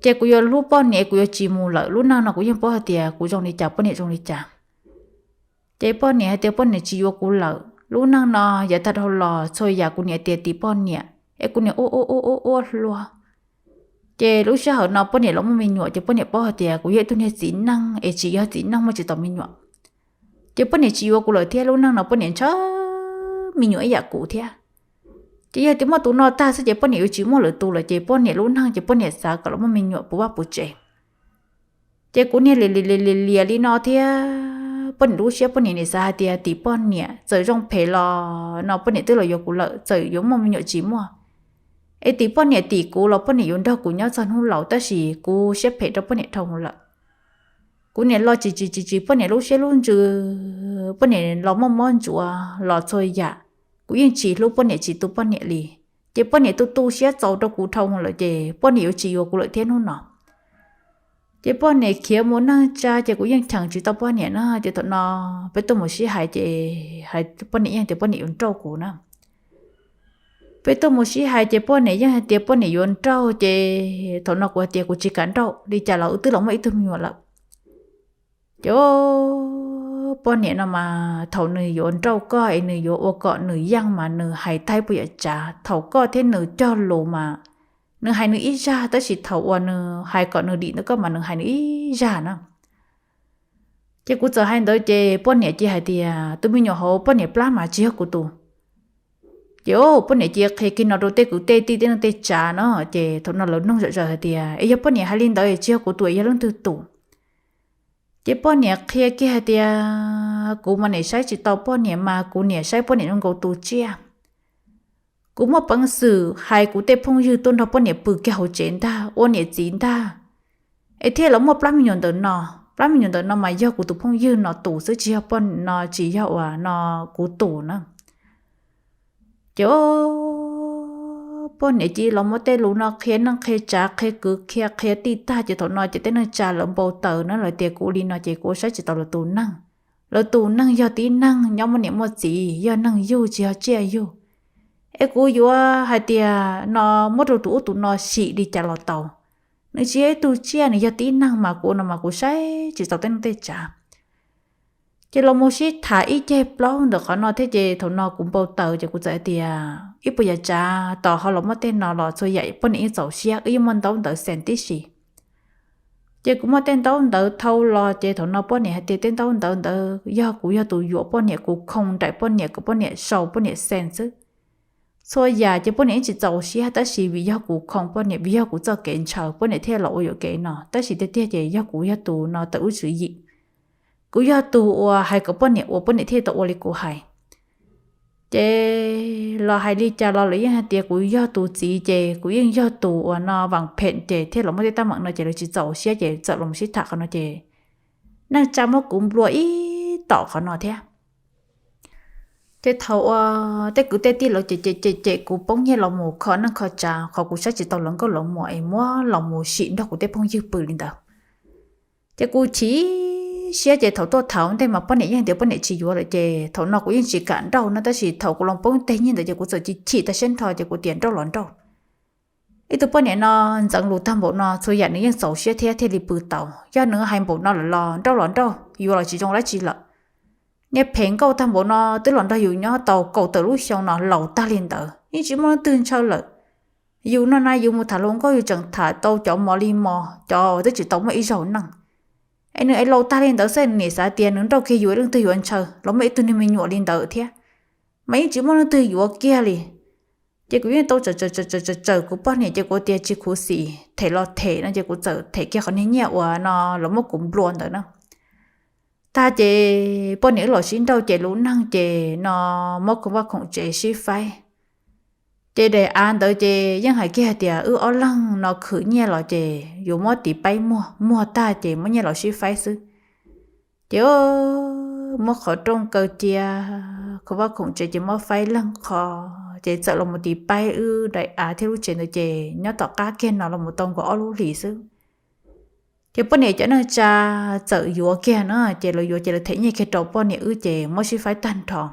Ces kuv yuav hlub poj niam, kuv yuav tsis mus lawm, lub neej no kuv yeej paub hais tias kuv zoo li cas poj niam zoo li cas. Ces poj niam hais tias poj niam tsis yuav kuv lawm, lub neej no yav tag dhau los txhua yam kuv niam tias tim poj niam es kuv niam ua ua ua ua ua hluas. Ces lub sij hawm no poj niam los muaj me nyuam ces poj niam paub hais tias kuv yog ib tug niag txiv neej es tsis yog txiv neej muaj tsis tau me nyuam. Ces poj niam tsis yuav kuv lawm thiab lub neej no poj niam ntshaw me nyuam ib yam kuv thiab. Ces yog tias muaj tus no tag xwb ces poj niam yuav tsis muaj lwm tus lawm ces poj niam lub neej ces poj niam xav kom los muaj me nyuam puv vaj puv tsev. Ces kuv niag li li li li li no thiab poj niam lub siab poj niam nim xav hais tias tim poj niam txawm zoo phem los no poj niam twb los yuav kuv lawm, txawm yuav muaj me nyuam tsis muaj es tim poj niam tim kuv los poj niam yuav nrog kuv nyob txog hnub laus, tab sis kuv siab phem rau poj niam dhau lawm. Kuv niam los tsis tsis tsis tsis poj niam lub siab lub ntsws, poj niam los muaj mob ntsuav los txhua yam, kuv yeej tsis hlub poj niam tsis tu poj niam li. Ces poj niam tu tu siab txaus rau kuv dhau lawm ces poj niam yuav tsis yuav kuv lawm thiab hnub no. Ces poj niam khiav mus neej tsa ces kuv yeej cheem tsis tau poj niam na, ces thaum no peb tuaj mus sib hais ces poj niam yeej tias poj niam yuav nrauj kuv na. Peb tuaj mus sib hais ces poj niam yeej hais tias poj niam yuav nrauj ces thaum no kuv hais tias kuv tsis kam nrauj, li cas los wb twb los muaj ib tug me nyuam lawm. Ces poj niam no mas thaum nws yuav nrauj koj es nws yuav ua kom nws yeej mas nws hais tag ib puas yam tsav, thaum koj thiab nws cog lus mas nws hais nws ib zaj, tab sis thaum uas nws hais kom nws dim ntawm koj mas nws hais nws ib zaj na. Ces kuv txawm hais ntawd ces poj niam cia hais tias tus me nyuam hauv poj niam plab mas tsis yog kuv tus. Ces poj niam cia qhia kiag no rau tej kwv tej tij tej neej tej tsav no, ces thaum no lawv noog zom zaws hais tias es yog poj niam hais li ntawd tsis yog kuv tus es yog leej twg tus? Ces poj niam qhia kiag hais tias kuv mas niam saib tsis tau poj niam mas kuv niam saib poj niam zoo nkaus tus tsiaj. Kuv muaj peev xwm hais kuv tej phooj ywg tuaj nrog poj niam pw kiag hauv tsev ntag, ua niam txiv ntag, es thiaj los muaj plab me nyuam ntawm no. Plab me nyuam ntawm no mas yog kuv tus phooj ywg no tus xwb, tsis yog poj niam no, tsis yog uas no kuv tus na. Ces poj niam cia los muab tej lus no qhia neej qhia tsav qhia kwv qhia qhia tij tag ces thaum no ces tej neej tsa lawv npau taws na, lawv tias kuv li no ces kuv ua saib tsis tau lawv tus neeg. Lawv tus neeg yog tib neeg nyob muaj niam muaj txiv, yog neeg yug tsis yog tsiaj yug. Es kuv yuav hais tias no muab rau tus ub tus no sim li cas los tau. Nws tsis yog ib tug tsiaj, nws yog tib neeg mas kuv ua no mas kuv saib tsis tau tej neej tej tsav. Ces los mus sib tham ib ceg plaub ntawm qhov no thiab ces thaum no kuv npau taws ces kuv txawm hais tias ib puas yam tsav tos ho los muaj tej no los txhua yam poj niam yeej txaus siab, wb yeej muaj ntaub ntawv xees tib si. Ces kuv muaj tej ntaub ntawv thau los ces thaum no poj niam hais tias tej ntaub ntawv ntawd yog kuv yog tus yuam poj niam, kuv khoo nraim poj niam kom poj niam sau poj niam xees xwb. Txhua yam ces poj niam yeej tsis txaus siab tab sis vim yog kuv khoo poj niam, vim yog kuv txoj kev ntshaw poj niam thiaj los ua yuam kev no, tab sis tiag tiag ces yog kuv yog tus no tawm lub tswv yim. Kuv yog tus uas hais kom poj niam ua, poj niam thiaj tau ua li kuv hais. Ces los hais li cas los lawv yeej hais tias kuv yog tus txiv ces kuv yeej yog tus uas no vam phem ces thiaj los muaj tej teeb meem no ces lawv tsis txaus siab ces txawm los sib tham qhov no ces neej tsa muab kuv nplua ib tom qhov no thiab. Ces thaum uas tej kwv tej tij lawv cem cem cem kuv poob nyiaj los mus kho neej kho tsav qhov kuv saib tsis tau lawv nkauj lawv muam es muab los mus sim nrog kuv tej phooj ywg pw li ntawd. Ces kuv chim siab ces thaum tuaj tham ntej mas poj niam yeej tias poj niam tsis yuav lawm ces thaum no kuv yeej tsis kam nrauj no tab sis thaum kuv los poob teg nyiaj ntawd ces kuv txawm chim chim tag siab nrho ces kuv tias nrauj los nrauj. Ib tug poj niam no ntxeev lus tag npaum no txhua yam nws yeej txaus siab thiab thiaj li pw tau. Yog nws hais npaum no lawm los nrauj los nrauj, yuav los tsis zoo dab tsi lawm. Niag phem nkauj tag npaum no twb los nrog yus nyob tau kaum tawm lub xyoo no laus tag li ntawd yeej tsis muaj leej twg ntshaw lawm. Yus no na yus mus tham hluas nkauj yus tseem tham tau cov mos li mos cov uas twb tsis tau muaj ib zaug neej. Es nws es laus tag li ntawd xwb nws nim xav tias nws nrauj kiag yus leej twg yuav ntshaw los muaj ib tug niag me nyuam li ntawd thiab. Mas yeej tsis muaj leej twg yuav kiag li. Ces kuv yeej tau tsawm tsawm tsawm tsawm kuv poj niam ces kuv tias tsis khuv xim them los them no ces kuv txawm them kiag qhov niag nyiaj uas no los muab kuv nplua ntawd na. tag ces poj niam wb los sib nrauj ces lub neej ces no muab khoom vaj khoom tsev sib faib. Ces daim av ntawd ces yeej hais kiag tias wb ob leeg no khwv nyiaj los ces yuav muab tiv paib muag, muag tag ces muab nyiaj los sib faib xwb. Ces muab qhov rooj kaw cia, khoom vaj khoom tsev ces muab faib leeg qho, ces txawm los mus tiv paib wb daim av thiab lub tsev ntawd ces nyob tom qab kiag no los mus tau nkaus ob lub hlis xwb. Ces poj niam cov neej tsa txawm yuav kiag na, ces lawv yuav ces lawv them nyiaj kiag rau poj niam wb ces muab sib faib tag nrho.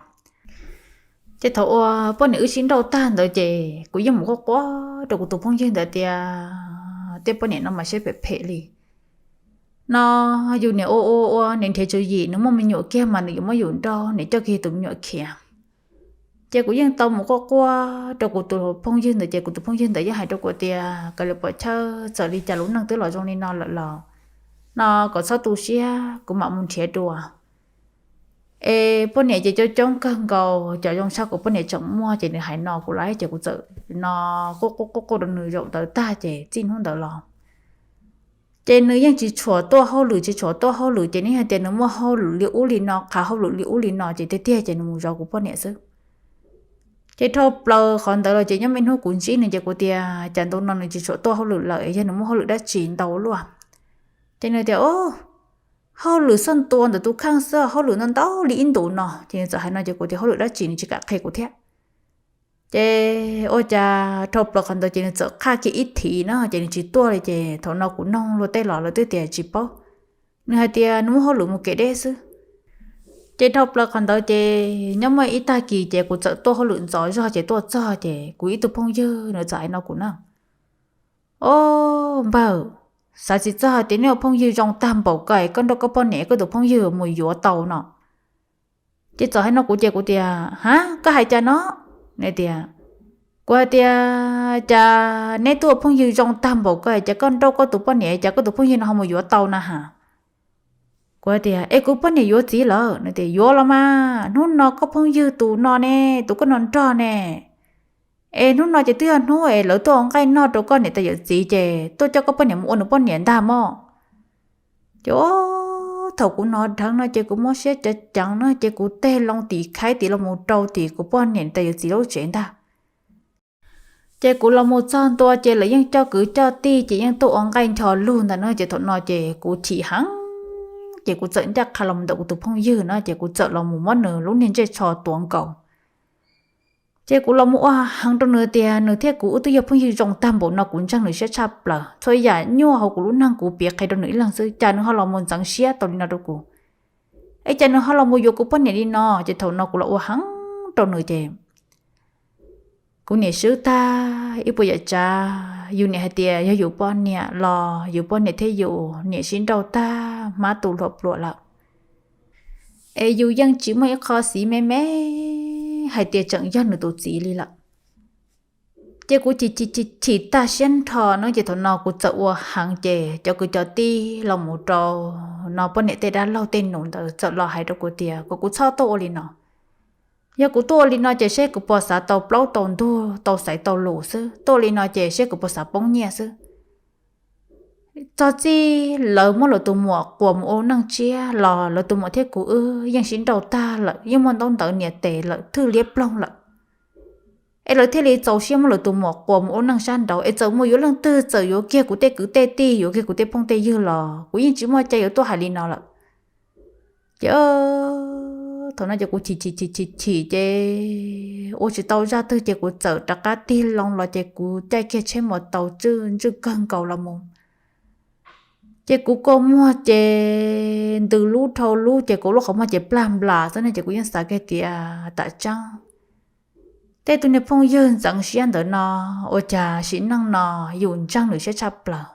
Ces thaum uas poj niam wb sib nrauj tag ntawd ces kuv yeej mus quaj quaj rau kuv tus phooj ywg ntawd tias tej poj niam no mas siab phem phem li no, yus niam ua ua ua niam nrhiav tswv yim, nws muaj me nyuam kiag mas nws yuav muab yus nrauj, niam coj kiag tus me nyuam khiav. Ces kuv yeej tau mus quaj quaj rau kuv tus phooj ywg ntawd ces kuv tus phooj ywg ntawd yeej hais rau kuv tias kom lawv pom chawj, txawm li cas lub neej twb los zoo li no lawm los no kom txhob tu siab, kuv mam mus nrhiav dua. Es poj niam ces coob coob kawg nkaus, cov zoo tshaj kuv poj niam tseem muaj ces nws hais no kuv lawm ces kuv txawm no quaj quaj quaj quaj rau nws zaum ntawd tag ces txij hnub ntawd los ces nws yeej tsis tshua tuaj hauj lwm, tsis tshua tuaj hauj lwm ces nws hais tias nws muaj hauj lwm li ub li no, qhov hauj lwm li ub li no ces tiag tiag ces nws mus zov kuv poj niam xwb. Ces dhau plaws qhov ntawd los ces nyob me hnub kuv ntsib nws ces kuv tias cas ntu no nws tsis tshua tuaj hauj lwm lawm, yog nws muaj hauj lwm dab tsi ntau luaj. Ces nws tias hauj lwm xoj ntua ntawm tus kheej xwb, hauj lwm ntau ntau li ib ntus no. Ces nws txawm hais no ces kuv tias hauj lwm dab tsi, nws tsis kam qhia kuv thiab. Ces ua cas dhau plaws qhov ntawd ces nws txawm qhaj kiag ib thiv na ces nws tsis tuaj li ces thaum no kuv noog luag tej los lawv twb tias tsis paub. Nws hais tias nws muaj hauj lwm mus kev deb xwb. Ces dhau plaws qhov ntawd ces nyob muaj ib tag kis ces kuv txawm tuaj hauj lwm ntxov zog ces tuaj txog ces kuv ib tug phooj ywg nws txawm hais no kuv na, o npawg, xav tsis txog tias nej ua phooj ywg zoo tag npaum ko es koj nrauj koj poj niam, koj tus phooj ywg mus yuav tau no. Ces txawm hais no kuv ces kuv tias ha, koj hais cas no? Nws tias, kuv hais tias cas neb twb ua phooj ywg zoo tag npaum ko es cas koj nrauj koj tus poj niam cas koj tus phooj ywg no ho mus yuav tau na has. Kuv tias es kuv poj niam yuav txiv lawm. Nws tias yuav los mas, hnub no koj phooj ywg tus no ne, tus koj no nrog ne, es hnub no ces twb yog hnub es lawv tuaj ua nqaij noj rau koj niam tais yawm txiv ces tuaj coj koj poj niam mus ua nws poj niam ntag mog. Ces thaum kuv hnov dheev no ces kuv mob siab ceev ceev no ces kuv tig loo tim khaib tim los mus rau tim kuv poj niam tais yawm txiv lub tsev ntag. Ces kuv los mus txog ntua ces lawv yeej coj kwv coj tij ces yeej tuaj ua nqaij ncho lug ntag na ces thaum no ces kuv chim heev ces kuv txawm ncaj qha los mus ntawm kuv tus phooj ywg na ces kuv txawm los mus muab nws lub niag ntsej tsho tuav nkaus. Ces kuv los mus ua heev rau nws tias nws thiab kuv wb twb yog phooj ywg zoo tag npaum no kuv ntseeg nws siab tshaj plaws, txhua yam nyuaj hauv kuv lub neej kuv piav qhia rau nws ib leeg xwb cas nws ho los mus ntxeev siab tau li no rau kuv. Es cas nws ho los mus yuav kuv poj niam li no ces thaum no kuv los ua heev rau nws ces kuv niam swb tag ib puas yam tsav, yus niam hais tias yog yus poj niam los yus poj niam thiab yus niam sib nrauj tag hmab tu hluas pluas lawm. Es yus yeej tsis muaj ib qho xiv me me hais tias tseem yog nws tus txiv li lawm. Ces kuv chim chim chim chim tag siab nrho no ces thaum no kuv txawm ua heev ces cov kwv cov tij los mus rau no poj niam tej dab laug tej nus ntawd txawm los hais rau kuv tias kom kuv txhob tuaj ua li no. Yog kuv tuaj ua li no ces seb kuv puas xav tau plaub tau ntug tau xaiv tau lus xwb, tuaj ua li no ces seb kuv puas xav poob nyiaj xwb. Txog txij lawv muab lawv tus muam quas mus ua neej tshiab los lawv tus muam thiab kuv wb yeej sib nrauj tag lawm, yeej muaj ntaub ntawv nias tes lawm, thwj liab ploog lawm. Es lawv thiaj li txaus siab muab lawv tus muam quas mus ua neej sab nraud, es txawm mus yuav leej twg, txawm yuav kiag kuv tej kwv tej tij, yuav kiag kuv tej phooj tej ywg los kuv yeej tsis muaj cai yuav tuaj hais li no lawm. Ces thaum no ces kuv chim chim chim chim chim ces ua tsis tau zaj twg ces kuv txawm rov qab tig loo los ces kuv caij kiag tsheb mos taus tswj ntswj kawg nkaus los mus. Ces kuv kua muag ces ntws lub dhau lub ces kuv lub qhov muag ces plag nplas xwb ne, ces kuv yeej xav kiag tias tam tseeb tej tug niag phooj ywg ntxeev siab ntawd no ua cas sim neej no yus ntseeg nws siab tshaj plaws,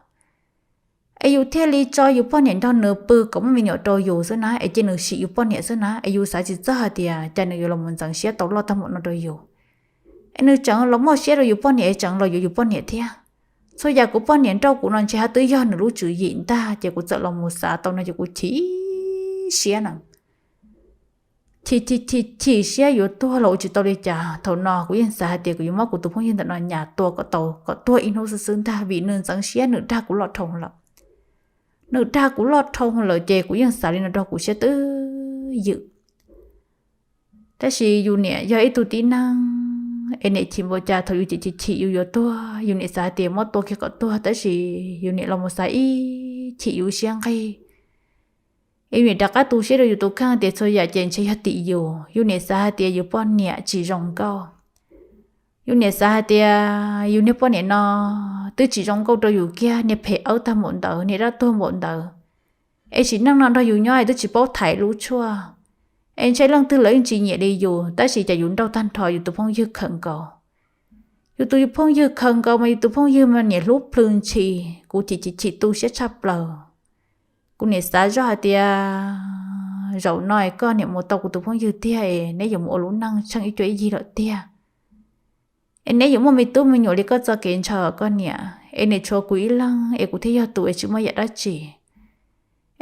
es yus thiaj li tso yus poj niam nrog nws pw kom muaj me nyuam rau yus xwb na, es cia nws sim yus poj niam xwb na, es yus xav tsis txog hais tias cas nws yuav los mus ntxeev siab tau loj tag npaum no rau yus. Es nws tseem los muaj siab rau yus poj niam es tseem los yuav yus poj niam thiab. Txhua yam kuv poj niam nrauj kuv no ntshe twb yog nws lub tswv yim ntag, ces kuv txawm los mus xav tau no ces kuv chim siab na. Chim chim chim chim siab yuav tuag los ua tsis tau li cas. Thaum no kuv yeej xav hais tias kuv yuav muab kuv tus phooj ywg ntawm no nyas tua kom tau kom tuag ib hnub xwb xwb ntag, vim nws ntxeev siab, nws dag kuv loj dhau lawm. Nws dag kuv loj dhau lawm ces kuv yeej xav li no rau kuv siab twb ywm. Tab sis yus niam yog ib tug tib neeg es niam chim npaum cas thaum yus chim chim chim yus yuav tuag, yus niam xav hais tias muab tua kiag kom tuag, tab sis yus niam los mus xav ib chim yus siab nqig. Es yus niam rov qab tu siab rau yus tus kheej tias txhua yam ces ntshe yog tim yus. Yus niam xav hais tias yus poj niam tsis zoo nkauj. Yus niam xav hais tias yus niag poj niam no twb tsis zoo nkauj rau yus kiag, niag phem awb tag npaum ntawd, niag dab tuag npaum ntawd, es sim neej no nrog yus nyob es twb tsis paub thaiv lub tshuaj, es ntshe leej twg los yeej tsis nyiam li yus, tab sis cas yus nrauj tag nrho yus tus phooj ywg khaws nkaus. Yus tus phooj ywg khaws nkaus mas yus tus phooj ywg mas niam hlub plhws ntshis, kuv chim chim chim tu siab tshaj plaws. Kuv niam xav zoj hais tias zaum no es koj niam mus tau kuv tus phooj ywg tiag es neb yuav mus ua lub neej tsheej ib cuab ib yig lawm tiag. Es neb yuav muaj me tub me nyuam li koj txoj kev ntshaw koj niam, es niam tshuav kuv ib leeg es kuv thiaj yog tus es tsis muaj yam dab tsi.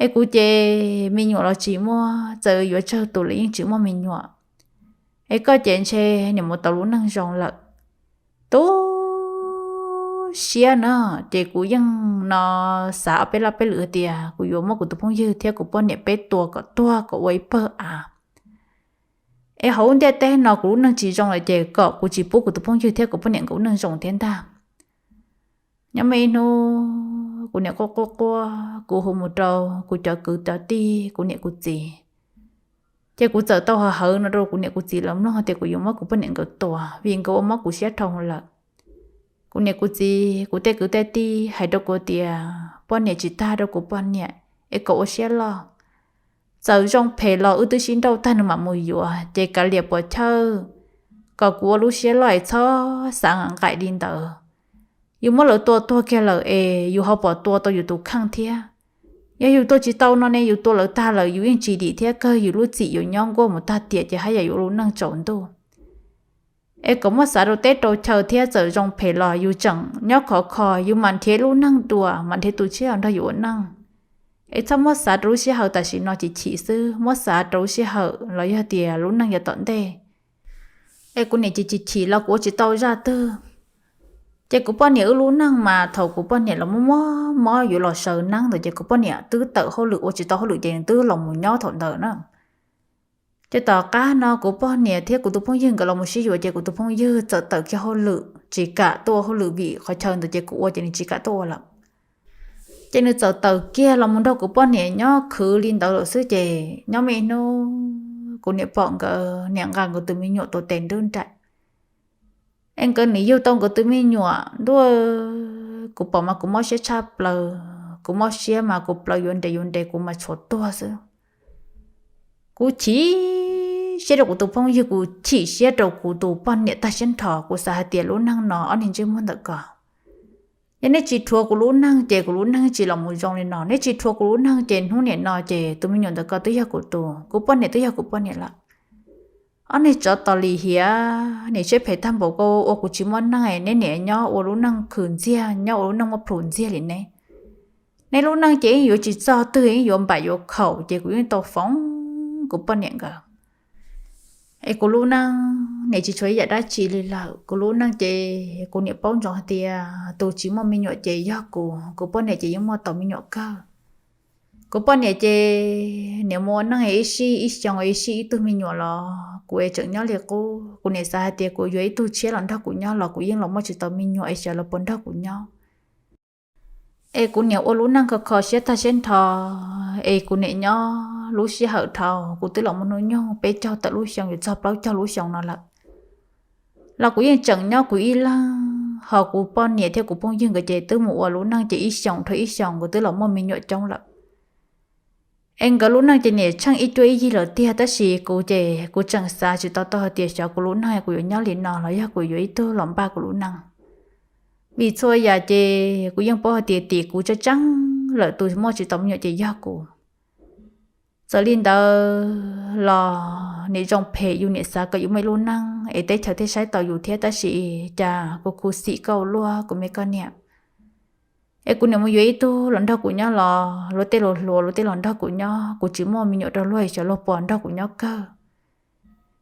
Es kuv ces me nyuam los tsis muaj, txawm yuav tsawg tus los yeej tsis muaj me nyuam. Es koj ces ntshe niam mus tau lub neej zoo lawm. Tu siab na, ces kuv yeej no xav ob peb laj peb lwm tias kuv yuav muab kuv tus phooj ywg thiab kuv poj niam peb tua kom tuag kom ua ib pawg av. Es hauv ntiaj teb no kuv lub neej tsis zoo lawm ces kom kuv tsis pub kuv tus phooj ywg thiab kuv poj niam nkawd lub neej zoo thiab ntag. Nyob muaj ib hnub kuv niam quaj quaj quaj, kuv hu mus rau kuv cov kwv cov tij, kuv niam kuv txiv, ces kuv txawm tau hawv hawv no rau kuv niam kuv txiv lawv mloog tias kuv yuav muab kuv poj niam nkawd tua vim nkawd ua mob kuv siab dhau lawm. Kuv niam kuv txiv, kuv tej kwv tej tij hais rau kuv tias poj niam tsis tag rau kuv poj niam, es kom ua siab loj. Txawm zoo phem los wb twb sib nrauj tag nws mam mus yuav, ces kav liam puas chawj kom kuv ua lub siab loj es txhob xav nqaim li ntawd. Yus muab lawv tua tuag kiag lawm es yus ho pom tua tau yus tus kheej thiab. Yog yus tua tsis tau no ne, yus tua lawv tag lawm yus yeej tsis dim thiab, kawg yus lub txim yuav nyob nkuaj mus tag tiam ces haj yam yuav lub neej tsaus ntuj. Es kom muab xav rau teb rau chaw thiab, txawm zoo phem los yus tseem nyob khov kho, yus mam nrhiav lub neej dua, mam nrhiav tus tshiab los nrog yus ua neej. Es txhob muab xav rau lub sij hawm tam sim no chim chim xwb, muab xav rau lub sij hawm los yog tias lub neej yav tom ntej. Es kuv niam chim chim chim los kuv ua tsis tau zaj twg. Ces kuv poj niam wb lub neej mas thaum kuv poj niam los muaj mob mob yuav los sawv neeb ntawd ces kuv poj niam twb tawm hauj lwm ua tsis tau hauj lwm ces nws twb los mus nyob thaum ntawd na. Ces tom qab no kuv poj niam thiab kuv tus phooj ywg nkawd los mus sib yuav ces kuv tus phooj ywg txawm tawm kiag hauj lwm tsis kam tuaj ua hauj lwm vim qhov chaw ntawd ces kuv ua ces nws tsis kam tuaj ua lawm. Ces nws txawm tawm kiag los mus nrog kuv poj niam nyob khwv li ntawd lawm xwb ces nyob muaj ib hnub kuv niam pom nkawd niam nqa nkawd tus me nyuam tuav tes nrub nraim. Es nkawd nim yug tau nkawd tus me nyuam ntuj, kuv pom mas kuv mob siab tshaj plaws, kuv mob siab mas kuv plawv yuav nres yuav nres kuv mas tshuav tuag xwb. Kuv chim siab rau kuv tus phooj ywg, kuv chim siab rau kuv tus poj niam tag siab nrho, kuv xav hais tias lub neej no ob niag ntsej muag ntawm ko, yog neb tsis rhuav kuv lub neej ces kuv lub neej tsis los mus zoo li no, neb tsis rhuav kuv lub neej ces hnub niam no ces tus me nyuam ntawm ko twb yog kuv tus, kuv poj niam twb yog kuv poj niam lawm. Ob niag tsov tos lim hiam, niam siab phem tag npaum ko ua kuv tsis muaj neej, neb niam nyob ua lub neej khwv ntxiag, nyob ua lub neej muaj plhus ntxiag li ne. Neb lub neej ces yeej yuav tsis txog twg, yeej yuav npam yuav khaum ces kuv yeej tau foom kuv poj niam nkawd. Es kuv lub neej niam tsis tshuav ib yam dab tsi li lawm, kuv lub neej ces kuv niam paub ntsoov hais tias tus tsis muaj me nyuam ces yog kuv, kuv poj niam ces yeej muaj tau me nyuam kawg. Kuv poj niam ces niam mus ua neej ib sij ib xyoo ib sij ib tug me nyuam los kuv es tseem nyob li qub, kuv niam xav hais tias kuv yuav ib tug tshiab los nrog kuv nyob los kuv yeej los muaj tsis tau me nyuam es xyov los puas nrog kuv nyob. Es kuv niam ua lub neej kho kho siab tag siab nrho, es kuv niam nyob lub sij hawm dhau kuv twb los muaj hnub nyoog peb caug tawm lub xyoo yuav txog plaub caug lub xyoo no lawm, los kuv yeej tseem nyob kuv ib leeg, ho kuv poj niam thiab kuv phooj ywg nkawd ces twb mus ua lub neej ces ib xyoos dhau ib xyoos nkawd twb los muaj me nyuam coob lawm. Es nkawd lub neej ces niam tsheej ib cuab ib yig lawm tiag, tab sis kuv ces kuv tseem xav tsis tau tau hais tias xyov kuv lub neej kuv yuav nyob li no los yog kuv yuav ib tug los npaj kuv lub neej. Vim txhua yam ces kuv yeej paub hais tias tim kuv tseeb tseeb lawm tus muaj tsis tau me nyuam ces yog kuv. Txawm li ntawd los nim zoo phem yus niam xav kom yus muaj ib lub neej es teb chaws thiaj saib tau yus thiab, tab sis cas kuv khuv xim koj ua luaj kuv me koj niam. Es kuv niam mus yuav ib tug los nrog kuv nyob los luag tej los hluas luag tej los nrog kuv nyob, kuv tsis muaj me nyuam rau luag es xyov luag puas nrog kuv nyob kawg.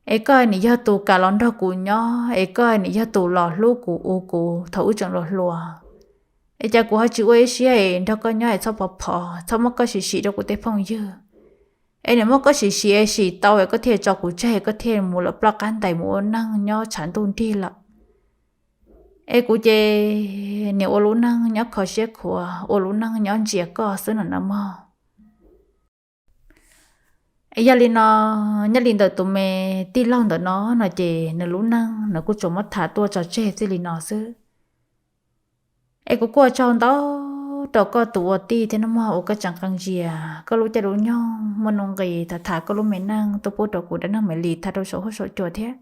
Es koj nim yog tus kam los nrog kuv nyob, es koj nim yog tus los hlub kuv ua kuv thaum wb tseem los hluas. Es cas kuv ho tsis ua ib siab es nrog koj nyob es txhob pov phov, txhob muab koj sim sim rau kuv tej phooj ywg. Es nim muab koj sim sim es sim tau es koj thiaj tso kuv tseg, koj thiaj mus lawm ploj qab ntais mus ua neej nyob tshav ntuj nrig lawm. Es kuv ces nim ua lub neej nyob kho siab khuav, ua lub neej nyob ntsia koj xwb no na mog. Es yog li no, nyob li ntawm tus me tij laug ntawm no no ces nws lub neej nws kuj tsuas muab tham tuaj tso tseg txij li no xwb. Es kuv kuj ua tsaug ntau rau koj tus ua tij thiab no mog, uas koj tseem qee zias koj lub caij lub nyoog muaj nuj nqis tham tham koj lub me neej tuaj pub rau kuv dab neeg me li tham rau saum huab saum cua thiab.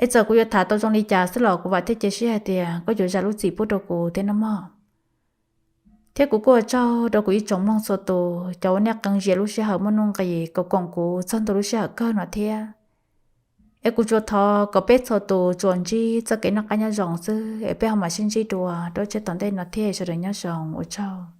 Es txawm kuv yuav tham tau zoo li cas xwb los kuv vam thiab cia siab hais tias koj yuav zam lub txim pub rau kuv thiab no mog. Thiab kuv kuj ua tsaug rau kuv ib tsoom mloog txhua tus cov uas nej qee zias lub sij hawm muaj nuj nqis koom koom kuv txog ntua lub sij hawm kawg no thiab. Es kuv tsuas thov kom peb txhua tus tsuas ntsib txoj kev noj qab nyob zoo xwb es peb ho mam sib ntsib dua rau tsiab tom ntej no thiab, sawv daws nyob zoo, ua tsaug.